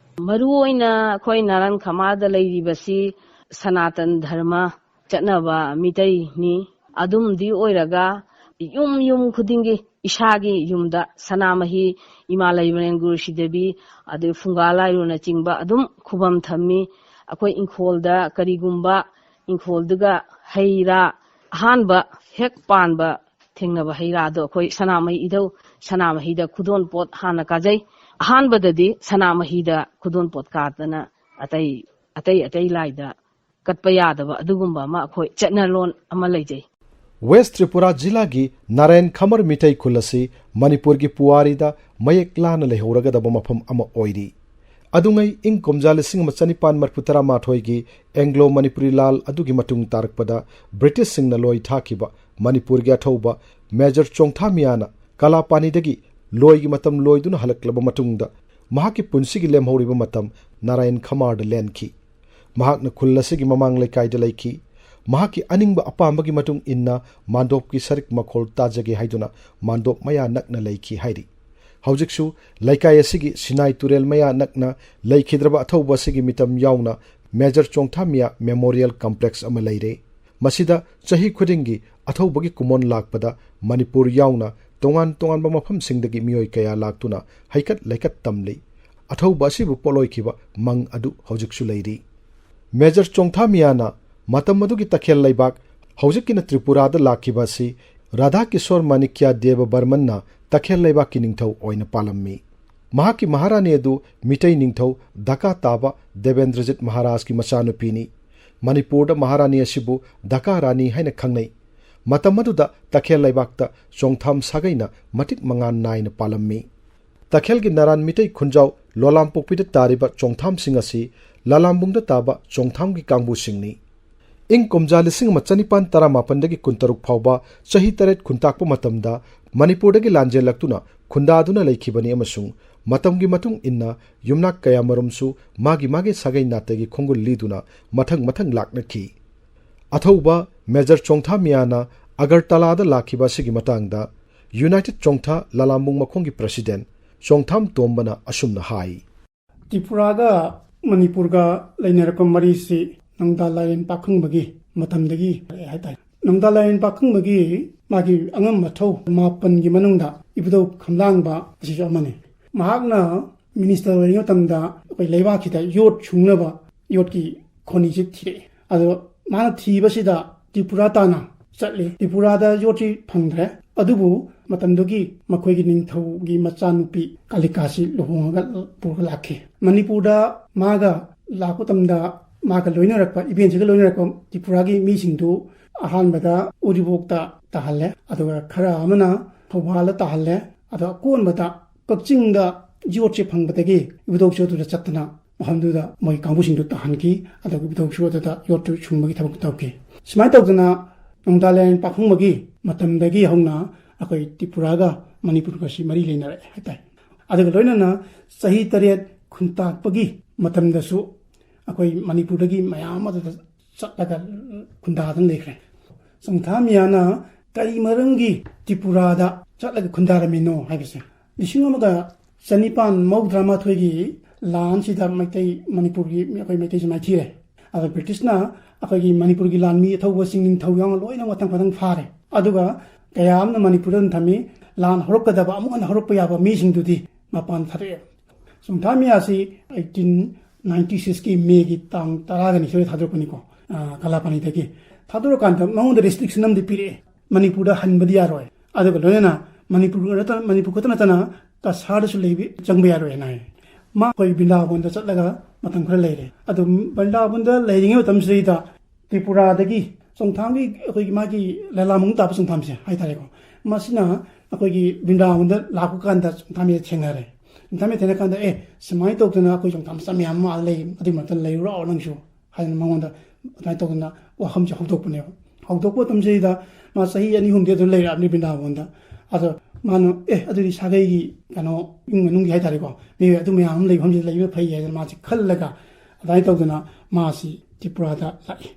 ꯃꯔꯨꯑꯣꯏꯅ ꯑꯩꯈꯣꯏ ꯅꯥꯔꯟ ꯈꯃꯥꯔꯗ ꯂꯩꯔꯤꯕꯁꯤ ꯁꯅꯥꯇꯟ ꯙꯔꯃ ꯆꯠꯅꯕ ꯃꯤꯇꯩꯅꯤ꯫ ꯑꯗꯨꯝꯗꯤ ꯑꯣꯏꯔꯒ ꯌꯨꯝ ꯌꯨꯝ ꯈꯨꯗꯤꯡꯒꯤ ꯏꯁꯥꯒꯤ ꯌꯨꯝꯗ ꯁꯅꯥꯃꯍꯤ, ꯏꯃꯥ ꯂꯩꯃꯔꯦꯟ ꯒꯨꯔꯨ ꯁꯤꯗꯦꯕꯤ, ꯑꯗꯩ ꯐꯨꯡꯒꯥ ꯂꯥꯏꯔꯨꯅꯆꯤꯡꯕ ꯑꯗꯨꯝ ꯈꯨꯕꯝ ꯊꯝꯃꯤ꯫ ꯑꯩꯈꯣꯏ ꯏꯪꯈꯣꯜꯗ ꯀꯔꯤꯒꯨꯝꯕ ꯏꯪꯈꯣꯜꯗꯨꯒ ꯍꯩ ꯔꯥ ꯑꯍꯥꯟꯕ ꯍꯦꯛ ꯄꯥꯟꯕ ꯊꯦꯡꯅꯕ ꯍꯩ ꯔꯥꯗꯣ ꯑꯩꯈꯣꯏ ꯁꯅꯥꯃꯍꯤ ꯏꯙꯧ, ꯁꯅꯥꯃꯍꯤꯗ ꯈꯨꯗꯣꯟ ꯄꯣꯠ ꯍꯥꯟꯅ ꯀꯥꯖꯩ꯫ ꯑꯍꯥꯟꯕꯗꯗꯤ ꯁꯅꯥꯃꯍꯤꯗ ꯈꯨꯗꯣꯟ ꯄꯣꯠ ꯀꯥꯗꯅ ꯑꯇꯩ, ꯑꯇꯩ ꯑꯇꯩ ꯂꯥꯏꯗ ꯀꯠꯄ ꯌꯥꯗꯕ ꯑꯗꯨꯒꯨꯝꯕ ꯑꯃ ꯑꯩꯈꯣꯏ ꯆꯠꯅꯂꯣꯟ ꯑꯃ ꯂꯩꯖꯩ꯫ ꯋꯦꯁ ꯇ꯭ꯔꯤꯄꯨꯔꯥ ꯖꯤꯂꯥꯒꯤ ꯅꯥꯔꯥꯌꯟ ꯈꯃꯔ ꯃꯤꯇꯩ ꯈꯨꯜ ꯑꯁꯤ ꯃꯅꯤꯄꯨꯔꯒꯤ ꯄꯨꯋꯥꯔꯤꯗ ꯃꯌꯦꯛ ꯂꯥꯅ ꯂꯩꯍꯧꯔꯒꯗꯕ ꯃꯐꯝ ꯑꯃ ꯑꯣꯏꯔꯤ꯫ ꯑꯗꯨꯉꯩ ꯏꯪ ꯀꯨꯝꯖꯥ ꯂꯤꯁꯤꯡ ꯑꯃ ꯆꯅꯤꯄꯥꯟ ꯃꯔꯤꯐꯨ ꯇꯔꯥꯃꯥꯊꯣꯏꯒꯤ ꯑꯦꯡꯒ꯭ꯂꯣ ꯃꯅꯤꯄꯨꯔꯤ ꯂꯥꯜ ꯑꯗꯨꯒꯤ ꯃꯇꯨꯡ ꯇꯥꯔꯛꯄꯗ ꯕ꯭ꯔꯤꯇꯤꯁꯁꯤꯡꯅ ꯂꯣꯏ ꯊꯥꯈꯤꯕ ꯃꯅꯤꯄꯨꯔꯒꯤ ꯑꯊꯧꯕ ꯃꯦꯖꯔ ꯆꯣꯡꯊꯥꯃꯤꯌꯥꯅ ꯀꯂꯥꯄꯥꯅꯤꯗꯒꯤ ꯂꯣꯏꯒꯤ ꯃꯇꯝ ꯂꯣꯏꯗꯨꯅ ꯍꯜꯂꯛꯂꯕ ꯃꯇꯨꯡꯗ ꯃꯍꯥꯛꯀꯤ ꯄꯨꯟꯁꯤꯒꯤ ꯂꯦꯝꯍꯧꯔꯤꯕ ꯃꯇꯝ ꯅꯥꯔꯥꯌꯟ ꯈꯃꯥꯔꯗ ꯂꯦꯟꯈꯤ꯫ ꯃꯍꯥꯛꯅ ꯈꯨꯜ ꯑꯁꯤꯒꯤ ꯃꯃꯥꯡ ꯂꯩꯀꯥꯏꯗ ꯂꯩꯈꯤ꯫ ꯃꯍꯥꯛꯀꯤ ꯑꯅꯤꯡꯕ ꯑꯄꯥꯝꯕꯒꯤ ꯃꯇꯨꯡ ꯏꯟꯅ ꯃꯥꯟꯗꯣꯞꯀꯤ ꯁꯔꯤꯛ ꯃꯈꯣꯜ ꯇꯥꯖꯒꯦ ꯍꯥꯏꯗꯨꯅ ꯃꯥꯟꯗꯣꯞ ꯃꯌꯥ ꯅꯛꯅ ꯂꯩꯈꯤ ꯍꯥꯏꯔꯤ꯫ ꯍꯧꯖꯤꯛꯁꯨ ꯂꯩꯀꯥꯏ ꯑꯁꯤꯒꯤ ꯁꯤꯅꯥꯏ ꯇꯨꯔꯦꯜ ꯃꯌꯥ ꯅꯛꯅ ꯂꯩꯈꯤꯗ꯭ꯔꯕ ꯑꯊꯧꯕ ꯑꯁꯤꯒꯤ ꯃꯤꯇꯝ ꯌꯥꯎꯅ ꯃꯦꯖꯔ ꯆꯣꯡꯊꯥꯃꯤꯌꯥ ꯃꯦꯃꯣꯔꯤꯌꯦꯜ ꯀꯝꯄ꯭ꯂꯦꯛꯁ ꯑꯃ ꯂꯩꯔꯦ꯫ ꯃꯁꯤꯗ ꯆꯍꯤ ꯈꯨꯗꯤꯡꯒꯤ ꯑꯊꯧꯕꯒꯤ ꯀꯨꯝꯑꯣꯟ ꯂꯥꯛꯄꯗ ꯃꯅꯤꯄꯨꯔ ꯌꯥꯎꯅ ꯇꯣꯉꯥꯟ ꯇꯣꯉꯥꯟꯕ ꯃꯐꯝꯁꯤꯡꯗꯒꯤ ꯃꯤꯑꯣꯏ ꯀꯌꯥ ꯂꯥꯛꯇꯨꯅ ꯍꯩꯀꯠ ꯂꯩꯀꯠ ꯇꯝꯂꯤ꯫ ꯑꯊꯧꯕ ꯑꯁꯤꯕꯨ ꯄꯣꯠꯂꯣꯏꯈꯤꯕ ꯃꯪ ꯑꯗꯨ ꯍꯧꯖꯤꯛꯁꯨ ꯂꯩꯔꯤ꯫ ꯃꯦꯖꯔ ꯆꯣꯡꯊꯥꯃꯤꯌꯥꯅ ꯃꯇꯝ ꯑꯗꯨꯒꯤ ꯇꯈꯦꯜ ꯂꯩꯕꯥꯛ, ꯍꯧꯖꯤꯛꯀꯤꯅ ꯇ꯭ꯔꯤꯄꯨꯔꯥꯗ, ꯂꯥꯛꯈꯤꯕ ꯑꯁꯤ ꯔꯥꯙꯥ ꯀꯤꯁꯣꯔ ꯃꯥꯅꯤꯛꯌ ꯗꯦꯕ ꯕꯔꯃꯟꯅ ꯇꯈꯦꯜ ꯂꯩꯕꯥꯛꯀꯤ ꯅꯤꯡꯊꯧ ꯑꯣꯏꯅ ꯄꯥꯜꯂꯝꯃꯤ꯫ ꯃꯍꯥꯛꯀꯤ ꯃꯍꯥꯔꯥꯅꯤ ꯑꯗꯨ ꯃꯤꯇꯩ ꯅꯤꯡꯊꯧ ꯗꯀꯥ ꯇꯥꯕ ꯗꯦꯕꯦꯟꯗ꯭ꯔꯖꯤꯠ ꯃꯍꯥꯔꯥꯖꯀꯤ ꯃꯆꯥꯅꯨꯄꯤꯅꯤ꯫ ꯃꯅꯤꯄꯨꯔꯗ ꯃꯍꯥꯔꯥꯅꯤ ꯑꯁꯤꯕꯨ ꯗꯀꯥ ꯔꯥꯅꯤ ꯍꯥꯏꯅ ꯈꯪꯅꯩ꯫ ꯃꯇꯝ ꯑꯗꯨꯗ ꯇꯈꯦꯜ ꯂꯩꯕꯥꯛꯇ ꯆꯣꯡꯊꯥꯝ ꯁꯥꯒꯩꯅ ꯃꯇꯤꯛ ꯃꯉꯥꯜ ꯅꯥꯏꯅ ꯄꯥꯜꯂꯝꯃꯤ꯫ ꯇꯈꯦꯜꯒꯤ ꯅꯥꯔꯥꯟ ꯃꯤꯇꯩ ꯈꯨꯟꯖꯥꯎ ꯂꯣꯂꯥꯝꯄꯣꯛꯄꯤꯗ ꯇꯥꯔꯤꯕ ꯆꯣꯡꯊꯥꯝꯁꯤꯡ ꯑꯁꯤ ꯂꯥꯂꯥꯝꯕꯨꯡꯗ ꯇꯥꯕ ꯆꯣꯡꯊꯥꯝꯒꯤ ꯀꯥꯡꯕꯨꯁꯤꯡꯅꯤ꯫ ꯏꯪ ꯀꯨꯝꯖꯥ ꯂꯤꯁꯤꯡ ꯑꯃ ꯆꯅꯤꯄꯥꯟ ꯇꯔꯥꯃꯥꯄꯟꯗꯒꯤ ꯀꯨꯟꯇꯔꯨꯛ ꯐꯥꯎꯕ ꯆꯍꯤ ꯇꯔꯦꯠ ꯈꯨꯟꯇꯥꯛꯄ ꯃꯇꯝꯗ ꯃꯅꯤꯄꯨꯔꯗꯒꯤ ꯂꯥꯟꯖꯦꯜꯂꯛꯇꯨꯅ ꯈꯨꯟꯗꯥꯗꯨꯅ ꯂꯩꯈꯤꯕꯅꯤ, ꯑꯃꯁꯨꯡ ꯃꯇꯝꯒꯤ ꯃꯇꯨꯡ ꯏꯟꯅ ꯌꯨꯝꯅꯥꯛ ꯀꯌꯥꯃꯔꯨꯝꯁꯨ ꯃꯥꯒꯤ ꯃꯥꯒꯤ ꯁꯥꯒꯩ ꯅꯥꯇꯩꯒꯤ ꯈꯣꯡꯒꯨꯜ ꯂꯤꯗꯨꯅ ꯃꯊꯪ ꯃꯊꯪ ꯂꯥꯛꯅꯈꯤ꯫ ꯑꯊꯧꯕ ꯃꯦꯖꯔ ꯆꯣꯡꯊꯥ ꯃꯤꯌꯥꯅ ꯑꯒꯔꯇꯂꯥꯗ ꯂꯥꯛꯈꯤꯕ ꯑꯁꯤꯒꯤ ꯃꯇꯥꯡꯗ ꯌꯨꯅꯥꯏꯇꯦꯗ ꯆꯣꯡꯊꯥ ꯂꯥꯂꯥꯝꯕꯨꯡ ꯃꯈꯣꯡꯒꯤ ꯄ꯭ꯔꯁꯤꯗꯦꯟ ꯆꯣꯡꯊꯥꯝ ꯇꯣꯝꯕꯅ ꯑꯁꯨꯝꯅ ꯍꯥꯏ꯫ ꯇ꯭ꯔꯤꯄꯨꯔꯥꯒ ꯃꯅꯤꯄꯨꯔꯒ ꯂꯩꯅꯔꯛꯄ ꯃꯔꯤꯁꯤ ꯅꯣꯡꯗꯥ ꯂꯥꯏꯔꯦꯟ ꯄꯥꯈꯪꯕꯒꯤ ꯃꯇꯝꯗꯒꯤ ꯍꯥꯏꯇꯥꯔꯦ꯫ ꯅꯣꯡꯗꯥ ꯂꯥꯏꯔꯦꯟ ꯄꯥꯈꯪꯕꯒꯤ ꯃꯥꯒꯤ ꯑꯉꯝ ꯑꯊꯧ ꯃꯥꯄꯟꯒꯤ ꯃꯅꯨꯡꯗ ꯏꯕꯨꯙꯧ ꯈꯝꯂꯥꯡꯕ ꯑꯁꯤꯁꯨ ꯑꯃꯅꯤ꯫ ꯃꯍꯥꯛꯅ ꯃꯤꯅꯤꯁꯇꯔ ꯑꯣꯏꯔꯤꯉꯩ ꯃꯇꯝꯗ ꯑꯩꯈꯣꯏ ꯂꯩꯕꯥꯛꯁꯤꯗ ꯌꯣꯠ ꯁꯨꯡꯅꯕ ꯌꯣꯠꯀꯤ ꯈꯣꯅꯤꯁꯦ ꯊꯤꯔꯛꯑꯦ꯫ ꯑꯗꯣ ꯃꯥꯅ ꯊꯤꯕꯁꯤꯗ ꯇ꯭ꯔꯤꯄꯨꯔꯥ ꯇꯥꯅ ꯆꯠꯂꯤ꯫ ꯇ꯭ꯔꯤꯄꯨꯔꯥꯗ ꯌꯣꯠꯁꯤ ꯐꯪꯗ꯭ꯔꯦ꯫ ꯑꯗꯨꯕꯨ ꯃꯇꯝꯗꯨꯒꯤ ꯃꯈꯣꯏꯒꯤ ꯅꯤꯡꯊꯧꯒꯤ ꯃꯆꯥꯅꯨꯄꯤ ꯀꯥꯂꯤꯀꯥꯁꯤ ꯂꯨꯍꯣꯡꯉꯒ ꯄꯨꯔꯒ ꯂꯥꯛꯈꯤ꯫ ꯃꯅꯤꯄꯨꯔꯗ ꯃꯥꯒ ꯂꯥꯛꯄ ꯃꯇꯝꯗ ꯃꯥꯒ ꯂꯣꯏꯅꯔꯛꯄ, ꯏꯕꯦꯟꯁꯤꯒ ꯂꯣꯏꯅꯔꯛꯄ ꯇ꯭ꯔꯤꯄꯨꯔꯥꯒꯤ ꯃꯤꯁꯤꯡꯗꯨ ꯑꯍꯥꯟꯕꯗ ꯎꯔꯤꯄꯣꯛꯇ ꯇꯥꯍꯜꯂꯦ, ꯑꯗꯨꯒ ꯈꯔ ꯑꯃꯅ ꯊꯧꯕꯥꯜꯗ ꯇꯥꯍꯜꯂꯦ꯫ ꯑꯗꯣ ꯑꯀꯣꯟꯕꯗ ꯀꯛꯆꯤꯡꯗ ꯌꯣꯠꯁꯦ ꯐꯪꯕꯗꯒꯤ ꯏꯕꯨꯙꯧꯁꯨ ꯑꯗꯨꯗ ꯆꯠꯇꯅ ꯃꯐꯝꯗꯨꯗ ꯃꯣꯏ ꯀꯥꯡꯕꯨꯁꯤꯡꯗꯨ ꯇꯥꯍꯟꯈꯤ꯫ ꯑꯗꯨꯒ ꯏꯕꯨꯙꯧꯁꯨ ꯑꯗꯨꯗ ꯌꯣꯠꯇꯨ ꯁꯨꯡꯕꯒꯤ ꯊꯕꯛ ꯇꯧꯈꯤ꯫ ꯁꯨꯃꯥꯏꯅ ꯇꯧꯗꯅ ꯅꯣꯡꯗꯥ ꯂꯥꯏꯔꯦꯟ ꯄꯥꯈꯪꯕꯒꯤ ꯃꯇꯝꯗꯒꯤ ꯍꯧꯅ ꯑꯩꯈꯣꯏ ꯇ꯭ꯔꯤꯄꯨꯔꯥꯒ ꯃꯅꯤꯄꯨꯔꯒꯁꯤ ꯃꯔꯤ ꯂꯩꯅꯔꯛꯑꯦ ꯍꯥꯏꯇꯥꯔꯦ꯫ ꯑꯗꯨꯒ ꯂꯣꯏꯅꯅ ꯆꯍꯤ ꯇꯔꯦꯠ ꯈꯨꯟꯇꯥꯛꯄꯒꯤ ꯃꯇꯝꯗꯁꯨ ꯑꯩꯈꯣꯏ ꯃꯅꯤꯄꯨꯔꯗꯒꯤ ꯃꯌꯥꯝ ꯑꯗꯨꯗ ꯆꯠꯂꯒ ꯈꯨꯟꯗꯥꯗꯨꯅ ꯂꯩꯈ꯭ꯔꯦ꯫ ꯆꯣꯡꯊꯥ ꯃꯤꯌꯥꯅ ꯀꯔꯤ ꯃꯔꯝꯒꯤ ꯇ꯭ꯔꯤꯄꯨꯔꯥꯗ ꯆꯠꯂꯒ ꯈꯨꯟꯗꯥꯔꯝꯃꯤꯅꯣ ꯍꯥꯏꯕꯁꯦ, ꯂꯤꯁꯤꯡ ꯑꯃꯒ ꯆꯅꯤꯄꯥꯟ ꯃꯧꯗ꯭ꯔꯥ ꯃꯥꯊꯣꯏꯒꯤ ꯂꯥꯟꯁꯤꯗ ꯃꯩꯇꯩ, ꯃꯅꯤꯄꯨꯔꯒꯤ ꯑꯩꯈꯣꯏ ꯃꯩꯇꯩꯁꯤ ꯃꯥꯏꯊꯤꯔꯦ꯫ ꯑꯗꯣ ꯕ꯭ꯔꯤꯇꯤꯁꯅ ꯑꯩꯈꯣꯏꯒꯤ ꯃꯅꯤꯄꯨꯔꯒꯤ ꯂꯥꯟꯃꯤ ꯑꯊꯧꯕꯁꯤꯡ, ꯅꯤꯡꯊꯧ ꯌꯥꯎꯅ ꯂꯣꯏꯅ ꯃꯊꯪ ꯃꯊꯪ ꯐꯥꯔꯦ꯫ ꯑꯗꯨꯒ ꯀꯌꯥ ꯑꯃꯅ ꯃꯅꯤꯄꯨꯔꯗ ꯑꯗꯨꯝ ꯊꯝꯃꯤ꯫ ꯂꯥꯟ ꯍꯧꯔꯛꯀꯗꯕ, ꯑꯃꯨꯛ ꯍꯟꯅ ꯍꯧꯔꯛꯄ ꯌꯥꯕ ꯃꯤꯁꯤꯡꯗꯨꯗꯤ ꯃꯄꯥꯟ ꯊꯥꯗꯣꯛꯑꯦ꯫ ꯆꯣꯡꯊꯥꯃꯤꯌꯥꯁꯤ eighteen ninety sixꯀꯤ Mayꯒꯤ ꯇꯥꯡ ꯇꯔꯥꯒ ꯅꯤꯊꯣꯏꯗ ꯊꯥꯗꯣꯔꯛꯄꯅꯤꯀꯣ, ꯑ, ꯀꯂꯥꯄꯥꯅꯤꯗꯒꯤ꯫ ꯊꯥꯗꯣꯔꯛꯀꯥꯟꯗ ꯃꯉꯣꯟꯗ restriction ꯑꯃꯗꯤ ꯄꯤꯔꯛꯑꯦ, ꯃꯅꯤꯄꯨꯔꯗ ꯍꯟꯕꯗꯤ ꯌꯥꯔꯣꯏ꯫ ꯑꯗꯨꯒ ꯂꯣꯏꯅꯅ ꯃꯅꯤꯄꯨꯔ ꯅꯠꯇꯅ, ꯃꯅꯤꯄꯨꯔ ꯈꯛꯇ ꯅꯠꯇꯅ ꯀꯁꯥꯔꯗꯁꯨ ꯂꯩꯕ, ꯆꯪꯕ ꯌꯥꯔꯣꯏ ꯍꯥꯏꯅ ꯍꯥꯏ꯫ ꯃꯥ ꯑꯩꯈꯣꯏ ꯕ꯭ꯔꯤꯟꯗꯥꯕꯣꯟꯗ ꯆꯠꯂꯒ ꯃꯇꯝ ꯈꯔ ꯂꯩꯔꯦ꯫ ꯑꯗꯨ ꯕ꯭ꯔꯤꯟꯗꯥꯕꯣꯟꯗ ꯂꯩꯔꯤꯉꯩ ꯃꯇꯝꯁꯤꯗꯩꯗ ꯇ꯭ꯔꯤꯄꯨꯔꯥꯗꯒꯤ ꯆꯣꯡꯊꯥꯝꯒꯤ, ꯑꯩꯈꯣꯏꯒꯤ ꯃꯥꯒꯤ ꯂꯦꯂꯥ ꯃꯅꯨꯡ ꯇꯥꯕ ꯆꯣꯡꯊꯥꯝꯁꯦ ꯍꯥꯏꯇꯥꯔꯦꯀꯣ, ꯃꯁꯤꯅ ꯑꯩꯈꯣꯏꯒꯤ ꯕ꯭ꯔꯤꯟꯗꯥꯕꯣꯟꯗ ꯂꯥꯛꯄ ꯀꯥꯟꯗ ꯆꯣꯡꯊꯥꯝꯁꯦ ꯊꯦꯡꯅꯔꯦ꯫ ꯆꯣꯡꯊꯥꯝꯁꯦ ꯊꯦꯡꯅꯔ ꯀꯥꯟꯗ, "ꯑꯦ, ꯁꯨꯃꯥꯏꯅ ꯇꯧꯗꯅ ꯑꯩꯈꯣꯏ ꯆꯣꯡꯊꯥꯝ ꯃꯆꯥ ꯃꯌꯥꯝ ꯑꯃ ꯂꯩ, ꯑꯗꯨꯒꯤ ꯃꯔꯛꯇ ꯂꯩꯔꯨꯔꯣ ꯅꯪꯁꯨ" ꯍꯥꯏꯗꯅ ꯃꯉꯣꯟꯗ ꯑꯗꯨꯃꯥꯏꯅ ꯇꯧꯗꯅ ꯋꯥꯐꯝꯁꯦ ꯍꯧꯗꯣꯛꯄꯅꯦꯕ꯫ ꯍꯧꯗꯣꯛꯄ ꯃꯇꯝꯁꯤꯗ ꯃꯥ ꯆꯍꯤ ꯑꯅꯤ ꯑꯍꯨꯝꯗꯤ ꯑꯗꯨꯝ ꯂꯩꯔꯛꯑꯕꯅꯤ ꯕ꯭ꯔꯤꯟꯗꯥꯕꯣꯟꯗ꯫ ꯑꯗꯣ ꯃꯥꯅ, "ꯑꯦ, ꯑꯗꯨꯗꯤ ꯁꯥꯒꯩꯒꯤ ꯀꯩꯅꯣ, ꯏꯃꯨꯡ ꯃꯅꯨꯡꯒꯤ ꯍꯥꯏꯇꯥꯔꯦꯀꯣ, ꯃꯤꯑꯣꯏ ꯑꯗꯨ ꯃꯌꯥꯝ ꯑꯃ ꯂꯩꯕ ꯃꯐꯝꯁꯤꯗ ꯂꯩꯕꯅ ꯐꯩ" ꯍꯥꯏꯗꯅ ꯃꯥꯁꯤ ꯈꯜꯂꯒ ꯑꯗꯨꯃꯥꯏꯅ ꯇꯧꯗꯅ ꯃꯥꯁꯤ ꯇ꯭ꯔꯤꯄꯨꯔꯥꯗ ꯂꯥꯛꯏ꯫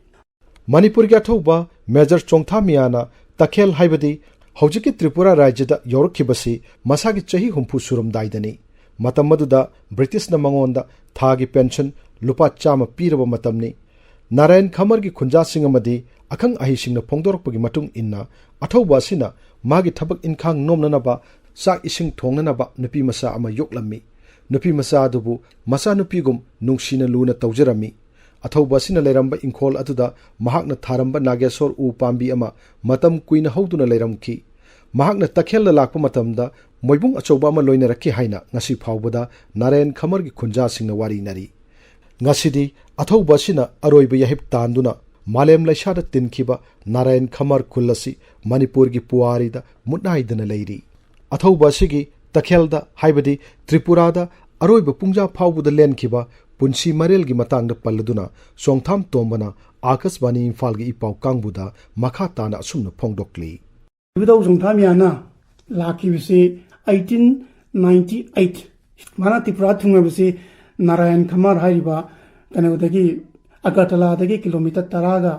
ꯃꯅꯤꯄꯨꯔꯒꯤ ꯑꯊꯧꯕ ꯃꯦꯖꯔ ꯆꯣꯡꯊꯥꯃꯤꯌꯥꯅ ꯇꯈꯦꯜ, ꯍꯥꯏꯕꯗꯤ ꯍꯧꯖꯤꯛꯀꯤ ꯇ꯭ꯔꯤꯄꯨꯔꯥ ꯔꯥꯖ꯭ꯌꯗ ꯌꯧꯔꯛꯈꯤꯕꯁꯤ ꯃꯁꯥꯒꯤ ꯆꯍꯤ ꯍꯨꯝꯐꯨ ꯁꯨꯔꯝꯗꯥꯏꯗꯅꯤ꯫ ꯃꯇꯝ ꯑꯗꯨꯗ ꯕ꯭ꯔꯤꯇꯤꯁꯅ ꯃꯉꯣꯟꯗ ꯊꯥꯒꯤ ꯄꯦꯟꯁꯟ ꯂꯨꯄꯥ ꯆꯥꯝꯃ ꯄꯤꯔꯕ ꯃꯇꯝꯅꯤ꯫ ꯅꯥꯔꯥꯌꯟ ꯈꯃꯔꯒꯤ ꯈꯨꯟꯖꯥꯁꯤꯡ ꯑꯃꯗꯤ ꯑꯈꯪ ꯑꯍꯩꯁꯤꯡꯅ ꯐꯣꯡꯗꯣꯔꯛꯄꯒꯤ ꯃꯇꯨꯡ ꯏꯟꯅ, ꯑꯊꯧꯕ ꯑꯁꯤꯅ ꯃꯥꯒꯤ ꯊꯕꯛ ꯏꯟꯈꯥꯡ ꯅꯣꯝꯅꯅꯕ, ꯆꯥꯛ ꯏꯁꯤꯡ ꯊꯣꯡꯅꯅꯕ ꯅꯨꯄꯤ ꯃꯆꯥ ꯑꯃ ꯌꯣꯛꯂꯝꯃꯤ꯫ ꯅꯨꯄꯤ ꯃꯆꯥ ꯑꯗꯨꯕꯨ ꯃꯆꯥꯅꯨꯄꯤꯒꯨꯝ ꯅꯨꯡꯁꯤꯅ ꯂꯨꯅ ꯇꯧꯖꯔꯝꯃꯤ꯫ ꯑꯊꯧꯕ ꯑꯁꯤꯅ ꯂꯩꯔꯝꯕ ꯏꯪꯈꯣꯜ ꯑꯗꯨꯗ ꯃꯍꯥꯛꯅ ꯊꯥꯔꯝꯕ ꯅꯥꯒꯦꯁꯣꯔ ꯎ ꯄꯥꯝꯕꯤ ꯑꯃ ꯃꯇꯝ ꯀꯨꯏꯅ ꯍꯧꯗꯨꯅ ꯂꯩꯔꯝꯈꯤ꯫ ꯃꯍꯥꯛꯅ ꯇꯈꯦꯜꯗ ꯂꯥꯛꯄ ꯃꯇꯝꯗ ꯃꯣꯏꯕꯨꯡ ꯑꯆꯧꯕ ꯑꯃ ꯂꯣꯏꯅꯔꯛꯈꯤ ꯍꯥꯏꯅ ꯉꯁꯤ ꯐꯥꯎꯕꯗ ꯅꯥꯔꯥꯌꯟ ꯈꯃꯔꯒꯤ ꯈꯨꯟꯖꯥꯁꯤꯡꯅ ꯋꯥꯔꯤꯅꯔꯤ꯫ ꯉꯁꯤꯗꯤ ꯑꯊꯧꯕ ꯑꯁꯤꯅ ꯑꯔꯣꯏꯕ ꯌꯥꯍꯤꯞ ꯇꯥꯟꯗꯨꯅ ꯃꯥꯂꯦꯝ ꯂꯩꯁꯥꯗ ꯇꯤꯟꯈꯤꯕ ꯅꯥꯔꯥꯌꯟ ꯈꯃꯔ ꯈꯨꯜ ꯑꯁꯤ ꯃꯅꯤꯄꯨꯔꯒꯤ ꯄꯨꯋꯥꯔꯤꯗ ꯃꯨꯠꯅꯥꯏꯗꯅ ꯂꯩꯔꯤ꯫ ꯑꯊꯧꯕ ꯑꯁꯤꯒꯤ ꯇꯈꯦꯜꯗ, ꯍꯥꯏꯕꯗꯤ ꯇ꯭ꯔꯤꯄꯨꯔꯥꯗ ꯑꯔꯣꯏꯕ ꯄꯨꯡꯖꯥ ꯐꯥꯎꯕꯗ ꯂꯦꯟꯈꯤꯕ ꯄꯨꯟꯁꯤ ꯃꯔꯦꯜꯒꯤ ꯃꯇꯥꯡꯗ ꯄꯜꯂꯗꯨꯅ ꯆꯣꯡꯊꯥꯝ ꯇꯣꯝꯕꯅ ꯑꯥꯀꯥꯁꯕꯥꯅꯤ ꯏꯝꯐꯥꯜꯒꯤ ꯏꯄꯥꯎ ꯀꯥꯡꯕꯨꯗ ꯃꯈꯥ ꯇꯥꯅ ꯑꯁꯨꯝꯅ ꯐꯣꯡꯗꯣꯛꯂꯤ꯫ ꯏꯕꯨꯙꯧ ꯆꯣꯡꯊꯥꯃꯤꯌꯥꯅ ꯂꯥꯛꯈꯤꯕꯁꯤ eighteen ninety eight꯫ ꯃꯥꯅ ꯇ꯭ꯔꯤꯄꯨꯔꯥ ꯊꯨꯡꯂꯕꯁꯤ ꯅꯥꯔꯥꯌꯟ ꯈꯃꯔ ꯍꯥꯏꯔꯤꯕ ꯀꯩꯅꯣꯗꯒꯤ, ꯑꯒꯔꯇꯂꯥꯗꯒꯤ ꯀꯤꯂꯣꯃꯤꯇꯔ ꯇꯔꯥꯒ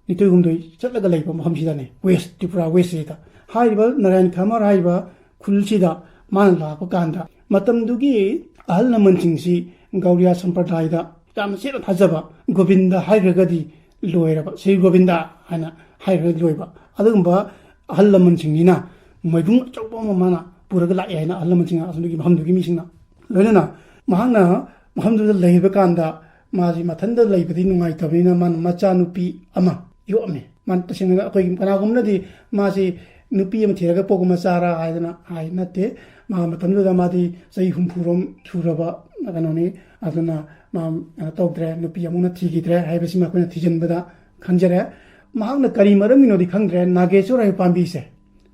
ꯅꯤꯊꯣꯏ ꯍꯨꯝꯗꯣꯏ ꯆꯠꯂꯒ ꯂꯩꯕ ꯃꯐꯝꯁꯤꯗꯅꯦ, ꯋꯦꯁ, ꯇ꯭ꯔꯤꯄꯨꯔꯥ ꯋꯦꯁꯁꯤꯗ꯫ ꯍꯥꯏꯔꯤꯕ ꯅꯥꯔꯥꯌꯟ ꯈꯃꯔ ꯍꯥꯏꯔꯤꯕ ꯈꯨꯜꯁꯤꯗ ꯃꯥꯅ ꯂꯥꯛꯄ ꯀꯥꯟꯗ, ꯃꯇꯝꯗꯨꯒꯤ ꯑꯍꯜ ꯂꯃꯟꯁꯤꯡꯁꯤ ꯒꯧꯔꯤꯌꯥ ꯁꯝꯄ꯭ꯔꯗꯥꯌꯗ ꯌꯥꯝꯅ ꯆꯦꯠꯅ ꯊꯥꯖꯕ ꯒꯣꯕꯤꯟꯗ ꯍꯥꯏꯈ꯭ꯔꯒꯗꯤ ꯂꯣꯏꯔꯕ, ꯁ꯭ꯔꯤ ꯒꯣꯕꯤꯟꯗ ꯍꯥꯏꯅ ꯍꯥꯏꯈ꯭ꯔꯒꯗꯤ ꯂꯣꯏꯕ꯫ ꯑꯗꯨꯒꯨꯝꯕ ꯑꯍꯜ ꯂꯃꯟꯁꯤꯡꯅꯤꯅ ꯃꯣꯏꯕꯨꯡ ꯑꯆꯧꯕ ꯑꯃ ꯃꯥꯅ ꯄꯨꯔꯒ ꯂꯥꯛꯑꯦ ꯍꯥꯏꯅ ꯑꯍꯜ ꯂꯃꯟꯁꯤꯡꯅ ꯑꯁꯣꯝꯗꯒꯤ ꯃꯐꯝꯗꯨꯒꯤ ꯃꯤꯁꯤꯡꯅ꯫ ꯂꯣꯏꯅꯅ ꯃꯍꯥꯛꯅ ꯃꯐꯝꯗꯨꯗ ꯂꯩꯕ ꯀꯥꯟꯗ ꯃꯥꯁꯤ ꯃꯊꯟꯇ ꯂꯩꯕꯗꯤ ꯅꯨꯡꯉꯥꯏꯇꯕꯅꯤꯅ ꯃꯥꯅ ꯃꯆꯥꯅꯨꯄꯤ ꯑꯃ ꯌꯣꯛꯑꯝꯃꯦ꯫ ꯃꯥ ꯇꯁꯦꯡꯅ ꯑꯩꯈꯣꯏꯒꯤ ꯀꯅꯥꯒꯨꯝꯕꯅꯗꯤ ꯃꯥꯁꯤ ꯅꯨꯄꯤ ꯑꯃ ꯊꯤꯔꯒ ꯄꯣꯛꯄ ꯃꯆꯥꯔꯥ ꯍꯥꯏꯗꯅ ꯍꯥꯏ, ꯅꯠꯇꯦ꯫ ꯃꯥ ꯃꯇꯝꯗꯨꯗ ꯃꯥꯗꯤ ꯆꯍꯤ ꯍꯨꯝꯐꯨꯔꯣꯝ ꯁꯨꯔꯕ ꯀꯩꯅꯣꯅꯤ꯫ ꯑꯗꯨꯅ ꯃꯥ ꯀꯩꯅꯣ ꯇꯧꯗ꯭ꯔꯦ, ꯅꯨꯄꯤ ꯑꯃꯨꯛꯅ ꯊꯤꯈꯤꯗ꯭ꯔꯦ ꯍꯥꯏꯕꯁꯤꯃ ꯑꯩꯈꯣꯏꯅ ꯊꯤꯖꯤꯟꯕꯗ ꯈꯪꯖꯔꯦ꯫ ꯃꯍꯥꯛꯅ ꯀꯔꯤ ꯃꯔꯝꯒꯤꯅꯣꯗꯤ ꯈꯪꯗ꯭ꯔꯦ, ꯅꯥꯒꯦꯁꯣꯔ ꯍꯥꯏꯕ ꯄꯥꯝꯕꯤꯁꯦ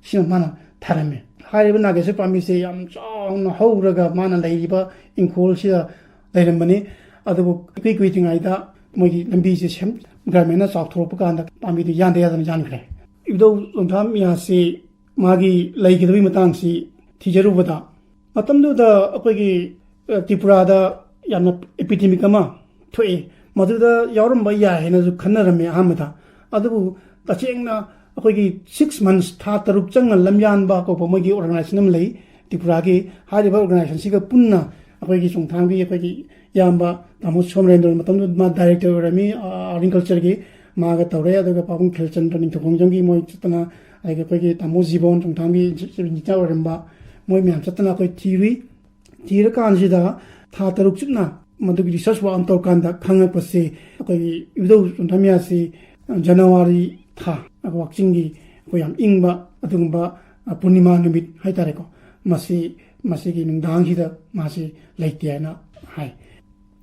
ꯁꯤꯃ ꯃꯥꯅ ꯊꯥꯔꯝꯃꯦ꯫ ꯍꯥꯏꯔꯤꯕ ꯅꯥꯒꯦꯁꯣꯔ ꯄꯥꯝꯕꯤꯁꯦ ꯌꯥꯝ ꯆꯥꯎꯅ ꯍꯧꯔꯒ ꯃꯥꯅ ꯂꯩꯔꯤꯕ ꯏꯪꯈꯣꯜꯁꯤꯗ ꯂꯩꯔꯝꯕꯅꯤ꯫ ꯑꯗꯨꯕꯨ ꯏꯀꯨꯏ ꯀꯨꯏꯗ꯭ꯔꯤꯉꯩꯗ ꯃꯣꯏꯒꯤ ꯂꯝꯕꯤꯁꯦ ꯁꯦꯝ-, ꯒ꯭ꯔꯥꯃꯤꯅ ꯆꯥꯎꯊꯣꯔꯛꯄ ꯀꯥꯟꯗ ꯄꯥꯝꯕꯤꯗꯨ ꯌꯥꯟꯗ ꯌꯥꯗꯅ ꯌꯥꯟꯈ꯭ꯔꯦ꯫ ꯏꯕꯨꯙꯧ ꯆꯣꯡꯊꯥꯝ ꯃꯤꯌꯥꯁꯤ ꯃꯥꯒꯤ ꯂꯩꯒꯗꯕꯒꯤ ꯃꯇꯥꯡꯁꯤ ꯊꯤꯖꯔꯨꯕꯗ, ꯃꯇꯝꯗꯨꯗ ꯑꯩꯈꯣꯏꯒꯤ, ꯑ, ꯇ꯭ꯔꯤꯄꯨꯔꯥꯗ ꯌꯥꯝꯅ ꯏꯄꯤꯗꯦꯃꯤꯛ ꯑꯃ ꯊꯣꯛꯏ꯫ ꯃꯗꯨꯗ ꯌꯥꯎꯔꯝꯕ ꯌꯥꯏ ꯍꯥꯏꯅꯁꯨ ꯈꯟꯅꯔꯝꯃꯤ ꯑꯍꯥꯟꯕꯗ꯫ ꯑꯗꯨꯕꯨ ꯇꯁꯦꯡꯅ ꯑꯩꯈꯣꯏꯒꯤ six months, ꯊꯥ ꯇꯔꯨꯛ ꯆꯪꯅ ꯂꯝꯌꯥꯟꯕ ꯀꯧꯕ ꯃꯣꯏꯒꯤ ꯑꯣꯔꯒꯅꯥꯏꯖꯦꯁꯟ ꯑꯃ ꯂꯩ ꯇ꯭ꯔꯤꯄꯨꯔꯥꯒꯤ꯫ ꯍꯥꯏꯔꯤꯕ ꯑꯣꯔꯒꯅꯥꯏꯖꯦꯁꯟꯁꯤꯒ ꯄꯨꯟꯅ ꯑꯩꯈꯣꯏꯒꯤ ꯆꯣꯡꯊꯥꯝꯒꯤ ꯑꯩꯈꯣꯏꯒꯤ ꯏꯌꯥꯝꯕ ꯇꯥꯃꯣ ꯁꯣꯃꯔꯦꯟꯗ꯭ꯔ, ꯃꯇꯝꯗꯨꯗ ꯃꯥ ꯗꯥꯏꯔꯦꯛꯇꯔ ꯑꯣꯏꯔꯝꯃꯤ, ꯑ, ꯑꯥꯔꯠ ꯑꯦꯟ ꯀꯜꯆꯔꯒꯤ꯫ ꯃꯥꯒ ꯇꯧꯔꯦ꯫ ꯑꯗꯨꯒ ꯄꯥꯕꯨꯡ ꯈꯦꯜꯆꯟꯗ꯭ꯔ ꯅꯤꯡꯊꯧ ꯈꯣꯡꯖꯣꯝꯒꯤ ꯃꯣꯏ ꯆꯠꯇꯅ, ꯑꯗꯒꯤ ꯑꯩꯈꯣꯏꯒꯤ ꯇꯥꯃꯣ ꯖꯤꯕꯣꯟ ꯆꯣꯡꯊꯥꯝꯒꯤ ꯏꯟꯆꯥꯔꯖ ꯑꯣꯏꯔꯝꯕ, ꯃꯣꯏ ꯃꯌꯥꯝ ꯆꯠꯇꯅ ꯑꯩꯈꯣꯏ ꯊꯤꯔꯨꯏ꯫ ꯊꯤꯔꯀꯥꯟꯁꯤꯗ ꯊꯥ ꯇꯔꯨꯛ ꯆꯨꯞꯅ ꯃꯗꯨꯒꯤ ꯔꯤꯁꯔꯁ ꯋꯥꯔꯛ ꯑꯃ ꯇꯧꯔꯀꯥꯟꯗ ꯈꯪꯉꯛꯄꯁꯦ, ꯑꯩꯈꯣꯏꯒꯤ ꯏꯕꯨꯙꯧ ꯆꯣꯟꯊꯥꯃꯤꯌꯥꯁꯤ ꯖꯅꯋꯥꯔꯤ ꯊꯥ, ꯋꯥꯛꯆꯤꯡꯒꯤ ꯑꯩꯈꯣꯏ ꯌꯥꯝ ꯏꯪꯕ ꯑꯗꯨꯒꯨꯝꯕ, ꯑ, ꯄꯨꯔꯅꯤꯃꯥ ꯅꯨꯃꯤꯠ ꯍꯥꯏꯇꯥꯔꯦꯀꯣ, ꯃꯁꯤ, ꯃꯁꯤꯒꯤ ꯅꯨꯡꯗꯥꯡꯁꯤꯗ ꯃꯥꯁꯤ ꯂꯩꯇꯦ ꯍꯥꯏꯅ ꯍꯥꯏ꯫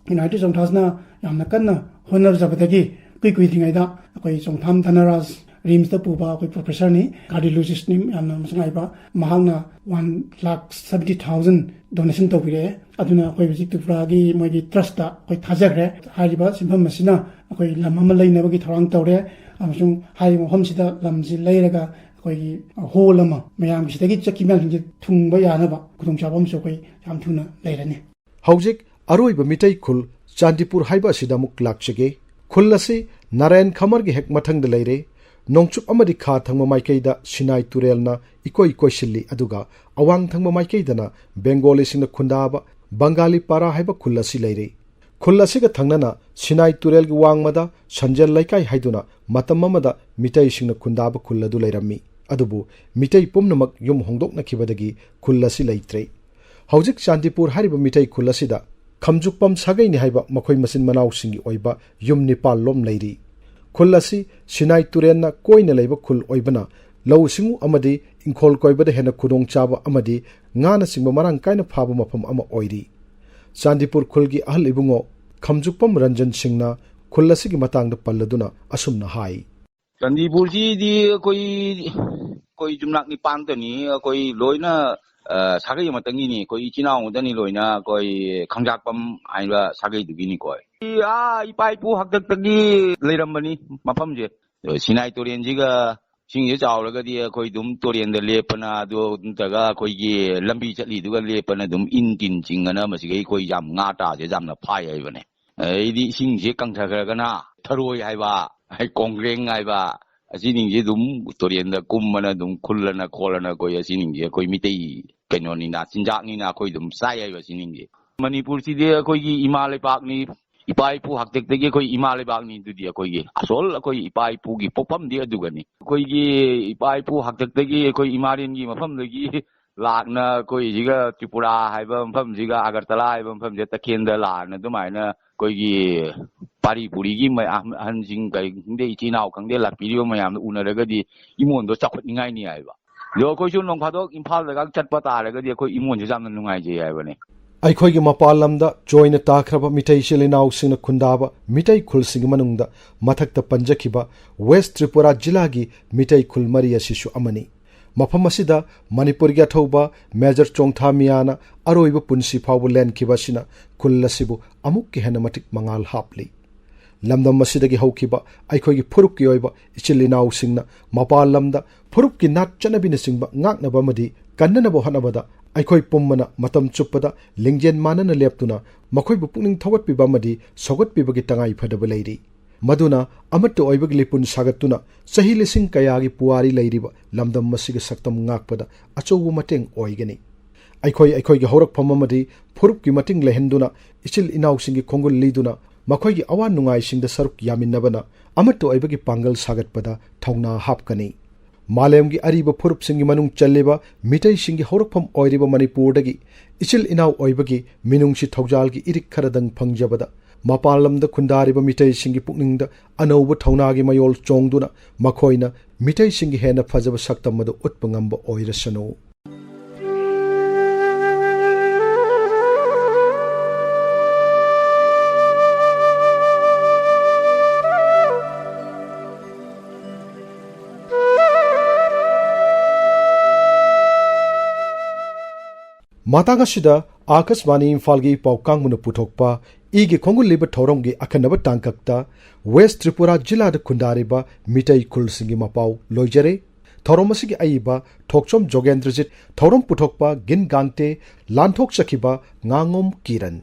ꯌꯨꯅꯥꯏꯇꯦꯠ ꯆꯣꯡꯊꯥꯁꯅ ꯌꯥꯝꯅ ꯀꯟꯅ ꯍꯣꯠꯅꯖꯕꯗꯒꯤ ꯏꯀꯨꯏ ꯀꯨꯏꯗ꯭ꯔꯤꯉꯩꯗ ꯑꯩꯈꯣꯏ ꯆꯣꯡꯊꯥꯝ ꯙꯅꯔꯥꯖ ꯔꯤꯝꯁꯇ ꯄꯨꯕ ꯑꯩꯈꯣꯏ ꯄ꯭ꯔꯣꯐꯦꯁꯔꯅꯤ, ꯀꯥꯔꯗꯤꯌꯣꯂꯣꯖꯤꯁ꯭ꯠꯅꯤ, ꯌꯥꯝꯅ ꯃꯁꯛ ꯅꯥꯏꯕ꯫ ꯃꯍꯥꯛꯅ one lakh seventy thousand donation ꯇꯧꯕꯤꯔꯛꯑꯦ꯫ ꯑꯗꯨꯅ ꯑꯩꯈꯣꯏ ꯍꯧꯖꯤꯛ ꯇ꯭ꯔꯤꯄꯨꯔꯥꯒꯤ ꯃꯣꯏꯒꯤ ꯇ꯭ꯔꯁꯇ ꯑꯩꯈꯣꯏ ꯊꯥꯖꯈ꯭ꯔꯦ꯫ ꯍꯥꯏꯔꯤꯕ ꯁꯦꯟꯐꯝ ꯑꯁꯤꯅ ꯑꯩꯈꯣꯏ ꯂꯝ ꯑꯃ ꯂꯩꯅꯕꯒꯤ ꯊꯧꯔꯥꯡ ꯇꯧꯔꯦ, ꯑꯃꯁꯨꯡ ꯍꯥꯏꯔꯤꯕ ꯃꯐꯝꯁꯤꯗ ꯂꯝꯁꯤ ꯂꯩꯔꯒ ꯑꯩꯈꯣꯏꯒꯤ ꯍꯣꯜ ꯑꯃ ꯃꯌꯥꯝꯒꯤ ꯁꯤꯗꯒꯤ ꯆꯠꯈꯤꯕ ꯃꯌꯥꯝꯁꯤꯡꯁꯦ ꯊꯨꯡꯕ ꯌꯥꯅꯕ ꯈꯨꯗꯣꯡꯆꯥꯕ ꯑꯃꯁꯨ ꯑꯩꯈꯣꯏ ꯌꯥꯝ ꯊꯨꯅ ꯂꯩꯔꯅꯤ꯫ ꯍꯧꯖꯤꯛ ꯑꯔꯣꯏꯕ ꯃꯤꯇꯩ ꯈꯨꯜ ꯆꯥꯟꯗꯤꯄꯨꯔ ꯍꯥꯏꯕ ꯑꯁꯤꯗ ꯑꯃꯨꯛ ꯂꯥꯛꯆꯒꯦ꯫ ꯈꯨꯜ ꯑꯁꯤ ꯅꯥꯔꯥꯌꯟ ꯈꯃꯔꯒꯤ ꯍꯦꯛ ꯃꯊꯪꯗ ꯂꯩꯔꯦ꯫ ꯅꯣꯡꯆꯨꯞ ꯑꯃꯗꯤ ꯈꯥ ꯊꯪꯕ ꯃꯥꯏꯀꯩꯗ ꯁꯤꯅꯥꯏ ꯇꯨꯔꯦꯜꯅ ꯏꯀꯣꯏ ꯀꯣꯏꯁꯤꯜꯂꯤ, ꯑꯗꯨꯒ ꯑꯋꯥꯡ ꯊꯪꯕ ꯃꯥꯏꯀꯩꯗꯅ ꯕꯦꯡꯒꯣꯂꯤꯁꯤꯡꯅ ꯈꯨꯟꯗꯥꯕ ꯕꯪꯒꯥꯂꯤ ꯄꯥꯔꯥ ꯍꯥꯏꯕ ꯈꯨꯜ ꯑꯁꯤ ꯂꯩꯔꯤ꯫ ꯈꯨꯜ ꯑꯁꯤꯒ ꯊꯪꯅꯅ ꯁꯤꯅꯥꯏ ꯇꯨꯔꯦꯜꯒꯤ ꯋꯥꯡꯃꯗ ꯁꯟꯖꯦꯜ ꯂꯩꯀꯥꯏ ꯍꯥꯏꯗꯨꯅ ꯃꯇꯝ ꯑꯃꯗ ꯃꯤꯇꯩꯁꯤꯡꯅ ꯈꯨꯟꯗꯥꯕ ꯈꯨꯜ ꯑꯗꯨ ꯂꯩꯔꯝꯃꯤ꯫ ꯑꯗꯨꯕꯨ ꯃꯤꯇꯩ ꯄꯨꯝꯅꯃꯛ ꯌꯨꯝ ꯍꯣꯡꯗꯣꯛꯅꯈꯤꯕꯗꯒꯤ ꯈꯨꯜ ꯑꯁꯤ ꯂꯩꯇ꯭ꯔꯦ꯫ ꯍꯧꯖꯤꯛ ꯆꯥꯟꯗꯤꯄꯨꯔ ꯍꯥꯏꯔꯤꯕ ꯃꯤꯇꯩ ꯈꯨꯜ ꯑꯁꯤꯗ ꯈꯝꯖꯨꯛꯄꯝ ꯁꯥꯒꯩꯅꯤ ꯍꯥꯏꯕ ꯃꯈꯣꯏ ꯃꯆꯤꯟ ꯃꯅꯥꯎꯁꯤꯡꯒꯤ ꯑꯣꯏꯕ ꯌꯨꯝ ꯅꯤꯄꯥꯜ ꯂꯣꯝ ꯂꯩꯔꯤ꯫ ꯈꯨꯜ ꯑꯁꯤ ꯁꯤꯅꯥꯏ ꯇꯨꯔꯦꯜꯅ ꯀꯣꯏꯅ ꯂꯩꯕ ꯈꯨꯜ ꯑꯣꯏꯕꯅ ꯂꯧꯎ ꯁꯤꯡꯎ ꯑꯃꯗꯤ ꯏꯪꯈꯣꯜ ꯀꯣꯏꯕꯗ ꯍꯦꯟꯅ ꯈꯨꯗꯣꯡꯆꯥꯕ ꯑꯃꯗꯤ ꯉꯥꯅꯆꯤꯡꯕ ꯃꯔꯥꯡ ꯀꯥꯏꯅ ꯐꯥꯕ ꯃꯐꯝ ꯑꯃ ꯑꯣꯏꯔꯤ꯫ ꯆꯥꯟꯗꯤꯄꯨꯔ ꯈꯨꯜꯒꯤ ꯑꯍꯜ ꯏꯕꯨꯡꯉꯣ ꯈꯝꯖꯨꯛꯄꯝ ꯔꯟꯖꯟ ꯁꯤꯡꯅ ꯈꯨꯜ ꯑꯁꯤꯒꯤ ꯃꯇꯥꯡꯗ ꯄꯜꯂꯗꯨꯅ ꯑꯁꯨꯝꯅ ꯍꯥꯏ꯫ ꯆꯥꯟꯗꯤꯄꯨꯔꯁꯤꯗꯤ ꯑꯩꯈꯣꯏ, ꯑꯩꯈꯣꯏ ꯌꯨꯝꯅꯥꯛ ꯅꯤꯄꯥꯟꯗꯅꯤ, ꯑꯩꯈꯣꯏ ꯂꯣꯏꯅ, ꯑ, ꯁꯥꯒꯩ ꯑꯃꯇꯪꯒꯤꯅꯤ, ꯑꯩꯈꯣꯏ ꯏꯆꯤꯟ ꯏꯅꯥꯎ ꯉꯥꯛꯇꯅꯤ ꯂꯣꯏꯅ, ꯑꯩꯈꯣꯏ ꯈꯪꯖꯥꯛꯄꯝ ꯍꯥꯏꯕ ꯁꯥꯒꯩꯗꯨꯒꯤꯅꯤꯀꯣ꯫ ꯑꯥ, ꯏꯄꯥ ꯏꯄꯨ ꯍꯥꯛꯇꯛꯇꯒꯤ ꯂꯩꯔꯝꯕꯅꯤ ꯃꯐꯝꯁꯦ꯫ ꯑꯗꯣ ꯁꯤꯅꯥꯏ ꯇꯨꯔꯦꯟꯁꯤꯒ ꯏꯁꯤꯡꯁꯦ ꯆꯥꯎꯔꯒꯗꯤ ꯑꯩꯈꯣꯏ ꯑꯗꯨꯝ ꯇꯨꯔꯦꯟꯗ ꯂꯦꯞꯄꯅ, ꯑꯗꯨ ꯅꯠꯇ꯭ꯔꯒ ꯑꯩꯈꯣꯏꯒꯤ ꯂꯝꯕꯤ ꯆꯠꯂꯤꯗꯨꯒ ꯂꯦꯞꯄꯅ ꯑꯗꯨꯝ ꯏꯟ ꯇꯤꯟ ꯆꯤꯡꯉꯅ ꯃꯁꯤꯒꯩ ꯑꯩꯈꯣꯏ ꯌꯥꯝ ꯉꯥ ꯇꯥꯁꯦ ꯌꯥꯝꯅ ꯐꯥꯏ ꯍꯥꯏꯕꯅꯦ꯫ ꯑꯗꯩꯗꯤ ꯏꯁꯤꯡꯁꯦ ꯀꯪꯊꯈ꯭ꯔꯒꯅ ꯊꯔꯣꯏ ꯍꯥꯏꯕ, ꯀꯣꯡꯒ꯭ꯔꯦꯡ ꯍꯥꯏꯕ, ꯑꯁꯤꯁꯤꯡꯁꯦ ꯑꯗꯨꯝ ꯇꯨꯔꯦꯟꯗ ꯀꯨꯝꯃꯅ ꯑꯗꯨꯝ ꯈꯨꯜꯂꯅ ꯈꯣꯠꯂꯅ ꯑꯩꯈꯣꯏ ꯑꯁꯤꯁꯤꯡꯁꯦ ꯑꯩꯈꯣꯏ ꯃꯤꯇꯩ ꯀꯩꯅꯣꯅꯤꯅ, ꯆꯤꯟꯖꯥꯛꯅꯤꯅ ꯑꯩꯈꯣꯏ ꯑꯗꯨꯝ ꯆꯥꯏ ꯍꯥꯏꯕ ꯑꯁꯤꯁꯤꯡꯁꯦ꯫ ꯃꯅꯤꯄꯨꯔꯁꯤꯗꯤ ꯑꯩꯈꯣꯏꯒꯤ ꯏꯃꯥ ꯂꯩꯄꯥꯛꯅꯤ, ꯏꯄꯥ ꯏꯄꯨ ꯍꯥꯛꯇꯛꯇꯒꯤ ꯑꯩꯈꯣꯏ ꯏꯃꯥ ꯂꯩꯕꯥꯛꯅꯤ꯫ ꯑꯗꯨꯗꯤ ꯑꯩꯈꯣꯏꯒꯤ ꯑꯁꯣꯜ ꯑꯩꯈꯣꯏ ꯏꯄꯥ ꯏꯄꯨꯒꯤ ꯄꯣꯛꯐꯝꯗꯤ ꯑꯗꯨꯒꯅꯤ꯫ ꯑꯩꯈꯣꯏꯒꯤ ꯏꯄꯥ ꯏꯄꯨ ꯍꯥꯛꯇꯛꯇꯒꯤ ꯑꯩꯈꯣꯏ ꯏꯃꯥꯔꯦꯟꯒꯤ ꯃꯐꯝꯗꯒꯤ ꯂꯥꯛꯅ ꯑꯩꯈꯣꯏ ꯁꯤꯒ ꯇ꯭ꯔꯤꯄꯨꯔꯥ ꯍꯥꯏꯕ ꯃꯐꯝꯁꯤꯒ ꯑꯒꯔꯇꯂꯥ ꯍꯥꯏꯕ ꯃꯐꯝꯁꯤꯒ ꯇꯈꯦꯜꯗ ꯂꯥꯛꯑꯅ ꯑꯗꯨꯃꯥꯏꯅ ꯑꯩꯈꯣꯏꯒꯤ ꯄꯥꯔꯤ ꯄꯨꯔꯤꯒꯤ ꯃꯌꯥꯝ, ꯑꯍꯟꯁꯤꯡ ꯀꯔꯤ ꯈꯪꯗꯦ, ꯏꯆꯤꯜ ꯏꯅꯥꯎ ꯈꯪꯗꯦ, ꯂꯥꯛꯄꯤꯔꯤꯕ ꯃꯌꯥꯝꯗꯣ ꯎꯅꯔꯒꯗꯤ ꯏꯃꯣꯟꯗꯣ ꯆꯥꯎꯈꯠꯅꯤꯡꯉꯥꯏꯅꯤ ꯍꯥꯏꯕ꯫ ꯑꯗꯣ ꯑꯩꯈꯣꯏꯁꯨ ꯅꯣꯡ ꯐꯥꯗꯣꯛ ꯏꯝꯐꯥꯜꯗꯒ ꯆꯠꯄ ꯇꯥꯔꯒꯗꯤ ꯑꯩꯈꯣꯏ ꯏꯃꯣꯟꯁꯤꯁꯨ ꯌꯥꯝꯅ ꯅꯨꯡꯉꯥꯏꯖꯩ ꯍꯥꯏꯕꯅꯦ꯫ ꯑꯩꯈꯣꯏꯒꯤ ꯃꯄꯥꯟ ꯂꯝꯗ ꯆꯣꯏꯅ ꯇꯥꯈ꯭ꯔꯕ ꯃꯤꯇꯩ ꯏꯆꯤꯜ ꯏꯅꯥꯎꯁꯤꯡꯅ ꯈꯨꯟꯗꯥꯕ ꯃꯤꯇꯩ ꯈꯨꯜꯁꯤꯡꯒꯤ ꯃꯅꯨꯡꯗ ꯃꯊꯛꯇ ꯄꯟꯖꯈꯤꯕ ꯋꯦꯁ ꯇ꯭ꯔꯤꯄꯨꯔꯥ ꯖꯤꯂꯥꯒꯤ ꯃꯤꯇꯩ ꯈꯨꯜ ꯃꯔꯤ ꯑꯁꯤꯁꯨ ꯑꯃꯅꯤ꯫ ꯃꯐꯝ ꯑꯁꯤꯗ ꯃꯅꯤꯄꯨꯔꯒꯤ ꯑꯊꯧꯕ ꯃꯦꯖꯔ ꯆꯣꯡꯊꯥ ꯃꯤꯌꯥꯅ ꯑꯔꯣꯏꯕ ꯄꯨꯟꯁꯤ ꯐꯥꯎꯕ ꯂꯦꯟꯈꯤꯕ ꯑꯁꯤꯅ ꯈꯨꯜ ꯑꯁꯤꯕꯨ ꯑꯃꯨꯛꯀ ꯍꯦꯟꯅ ꯃꯇꯤꯛ ꯃꯉꯥꯜ ꯍꯥꯞꯂꯤ꯫ ꯂꯝꯗꯝ ꯑꯁꯤꯗꯒꯤ ꯍꯧꯈꯤꯕ ꯑꯩꯈꯣꯏꯒꯤ ꯐꯨꯔꯨꯞꯀꯤ ꯑꯣꯏꯕ ꯏꯆꯤꯜ ꯏꯅꯥꯎꯁꯤꯡꯅ ꯃꯄꯥꯟ ꯂꯝꯗ ꯐꯨꯔꯨꯞꯀꯤ ꯅꯥꯠ ꯆꯠꯅꯕꯤꯅꯆꯤꯡꯕ ꯉꯥꯛꯅꯕ ꯑꯃꯗꯤ ꯀꯟꯅꯅꯕ ꯍꯣꯠꯅꯕꯗ ꯑꯩꯈꯣꯏ ꯄꯨꯝꯕꯅ ꯃꯇꯝ ꯆꯨꯞꯄꯗ ꯂꯤꯡꯖꯦꯜ ꯃꯥꯟꯅꯅ ꯂꯦꯞꯇꯨꯅ ꯃꯈꯣꯏꯕꯨ ꯄꯨꯛꯅꯤꯡ ꯊꯧꯒꯠꯄꯤꯕ ꯑꯃꯗꯤ ꯁꯧꯒꯠꯄꯤꯕꯒꯤ ꯇꯉꯥꯏ ꯐꯗꯕ ꯂꯩꯔꯤ꯫ ꯃꯗꯨꯅ ꯑꯃꯠꯇ ꯑꯣꯏꯕꯒꯤ ꯂꯤꯄꯨꯟ ꯁꯥꯒꯠꯇꯨꯅ ꯆꯍꯤ ꯂꯤꯁꯤꯡ ꯀꯌꯥꯒꯤ ꯄꯨꯋꯥꯔꯤ ꯂꯩꯔꯤꯕ ꯂꯝꯗꯝ ꯑꯁꯤꯒꯤ ꯁꯛꯇꯝ ꯉꯥꯛꯄꯗ ꯑꯆꯧꯕ ꯃꯇꯦꯡ ꯑꯣꯏꯒꯅꯤ꯫ ꯑꯩꯈꯣꯏ ꯑꯩꯈꯣꯏꯒꯤ ꯍꯧꯔꯛꯐꯝ ꯑꯃꯗꯤ ꯐꯨꯔꯨꯞꯀꯤ ꯃꯇꯤꯡ ꯂꯩꯍꯟꯗꯨꯅ, ꯏꯆꯤꯜ ꯏꯅꯥꯎꯁꯤꯡꯒꯤ ꯈꯣꯡꯒꯨꯜ ꯂꯤꯗꯨꯅ, ꯃꯈꯣꯏꯒꯤ ꯑꯋꯥ ꯅꯨꯡꯉꯥꯏꯁꯤꯡꯗ ꯁꯔꯨꯛ ꯌꯥꯃꯤꯟꯅꯕꯅ ꯑꯃꯠꯇ ꯑꯣꯏꯕꯒꯤ ꯄꯥꯡꯒꯜ ꯁꯥꯒꯠꯄꯗ ꯊꯧꯅꯥ ꯍꯥꯞꯀꯅꯤ꯫ ꯃꯥꯂꯦꯝꯒꯤ ꯑꯔꯤꯕ ꯐꯨꯔꯨꯞꯁꯤꯡꯒꯤ ꯃꯅꯨꯡ ꯆꯜꯂꯤꯕ ꯃꯤꯇꯩꯁꯤꯡꯒꯤ ꯍꯧꯔꯛꯐꯝ ꯑꯣꯏꯔꯤꯕ ꯃꯅꯤꯄꯨꯔꯗꯒꯤ ꯏꯆꯤꯜ ꯏꯅꯥꯎ ꯑꯣꯏꯕꯒꯤ ꯃꯤꯅꯨꯡꯁꯤ ꯊꯧꯖꯥꯜꯒꯤ ꯏꯔꯤꯛ ꯈꯔꯗꯪ ꯐꯪꯖꯕꯗ, ꯃꯄꯥꯟ ꯂꯝꯗ ꯈꯨꯟꯗꯥꯔꯤꯕ ꯃꯤꯇꯩꯁꯤꯡꯒꯤ ꯄꯨꯛꯅꯤꯡꯗ ꯑꯅꯧꯕ ꯊꯧꯅꯥꯒꯤ ꯃꯌꯣꯜ ꯆꯣꯡꯗꯨꯅ, ꯃꯈꯣꯏꯅ ꯃꯤꯇꯩꯁꯤꯡꯒꯤ ꯍꯦꯟꯅ ꯐꯖꯕ ꯁꯛꯇꯝ ꯑꯗꯨ ꯎꯠꯄ ꯉꯝꯕ ꯑꯣꯏꯔꯁꯅꯨ꯫ ꯃꯇꯥꯡ ꯑꯁꯤꯗ ꯑꯥꯀꯥꯁꯕꯥꯅꯤ ꯏꯝꯐꯥꯜꯒꯤ ꯄꯥꯎ ꯀꯥꯡꯕꯨꯅ ꯄꯨꯊꯣꯛꯄ ꯏꯒꯤ ꯈꯣꯡꯒꯨꯜ ꯂꯤꯕ ꯊꯧꯔꯝꯒꯤ ꯑꯈꯟꯅꯕ ꯇꯥꯡꯀꯛꯇ ꯋꯦꯁ ꯇ꯭ꯔꯤꯄꯨꯔꯥ ꯖꯤꯂꯥꯗ ꯈꯨꯟꯗꯥꯔꯤꯕ ꯃꯤꯇꯩ ꯈꯨꯜꯁꯤꯡꯒꯤ ꯃꯄꯥꯎ ꯂꯣꯏꯖꯔꯦ꯫ ꯊꯧꯔꯝ ꯑꯁꯤꯒꯤ ꯑꯏꯕ ꯊꯣꯛꯆꯣꯝ ꯖꯣꯒꯦꯟꯗ꯭ꯔꯖꯤꯠ, ꯊꯧꯔꯝ ꯄꯨꯊꯣꯛꯄ ꯒꯤꯟ ꯒꯥꯡꯇꯦ, ꯂꯥꯟꯊꯣꯛꯆꯈꯤꯕ ꯉꯥꯉꯣꯝ ꯀꯤꯔꯟ꯫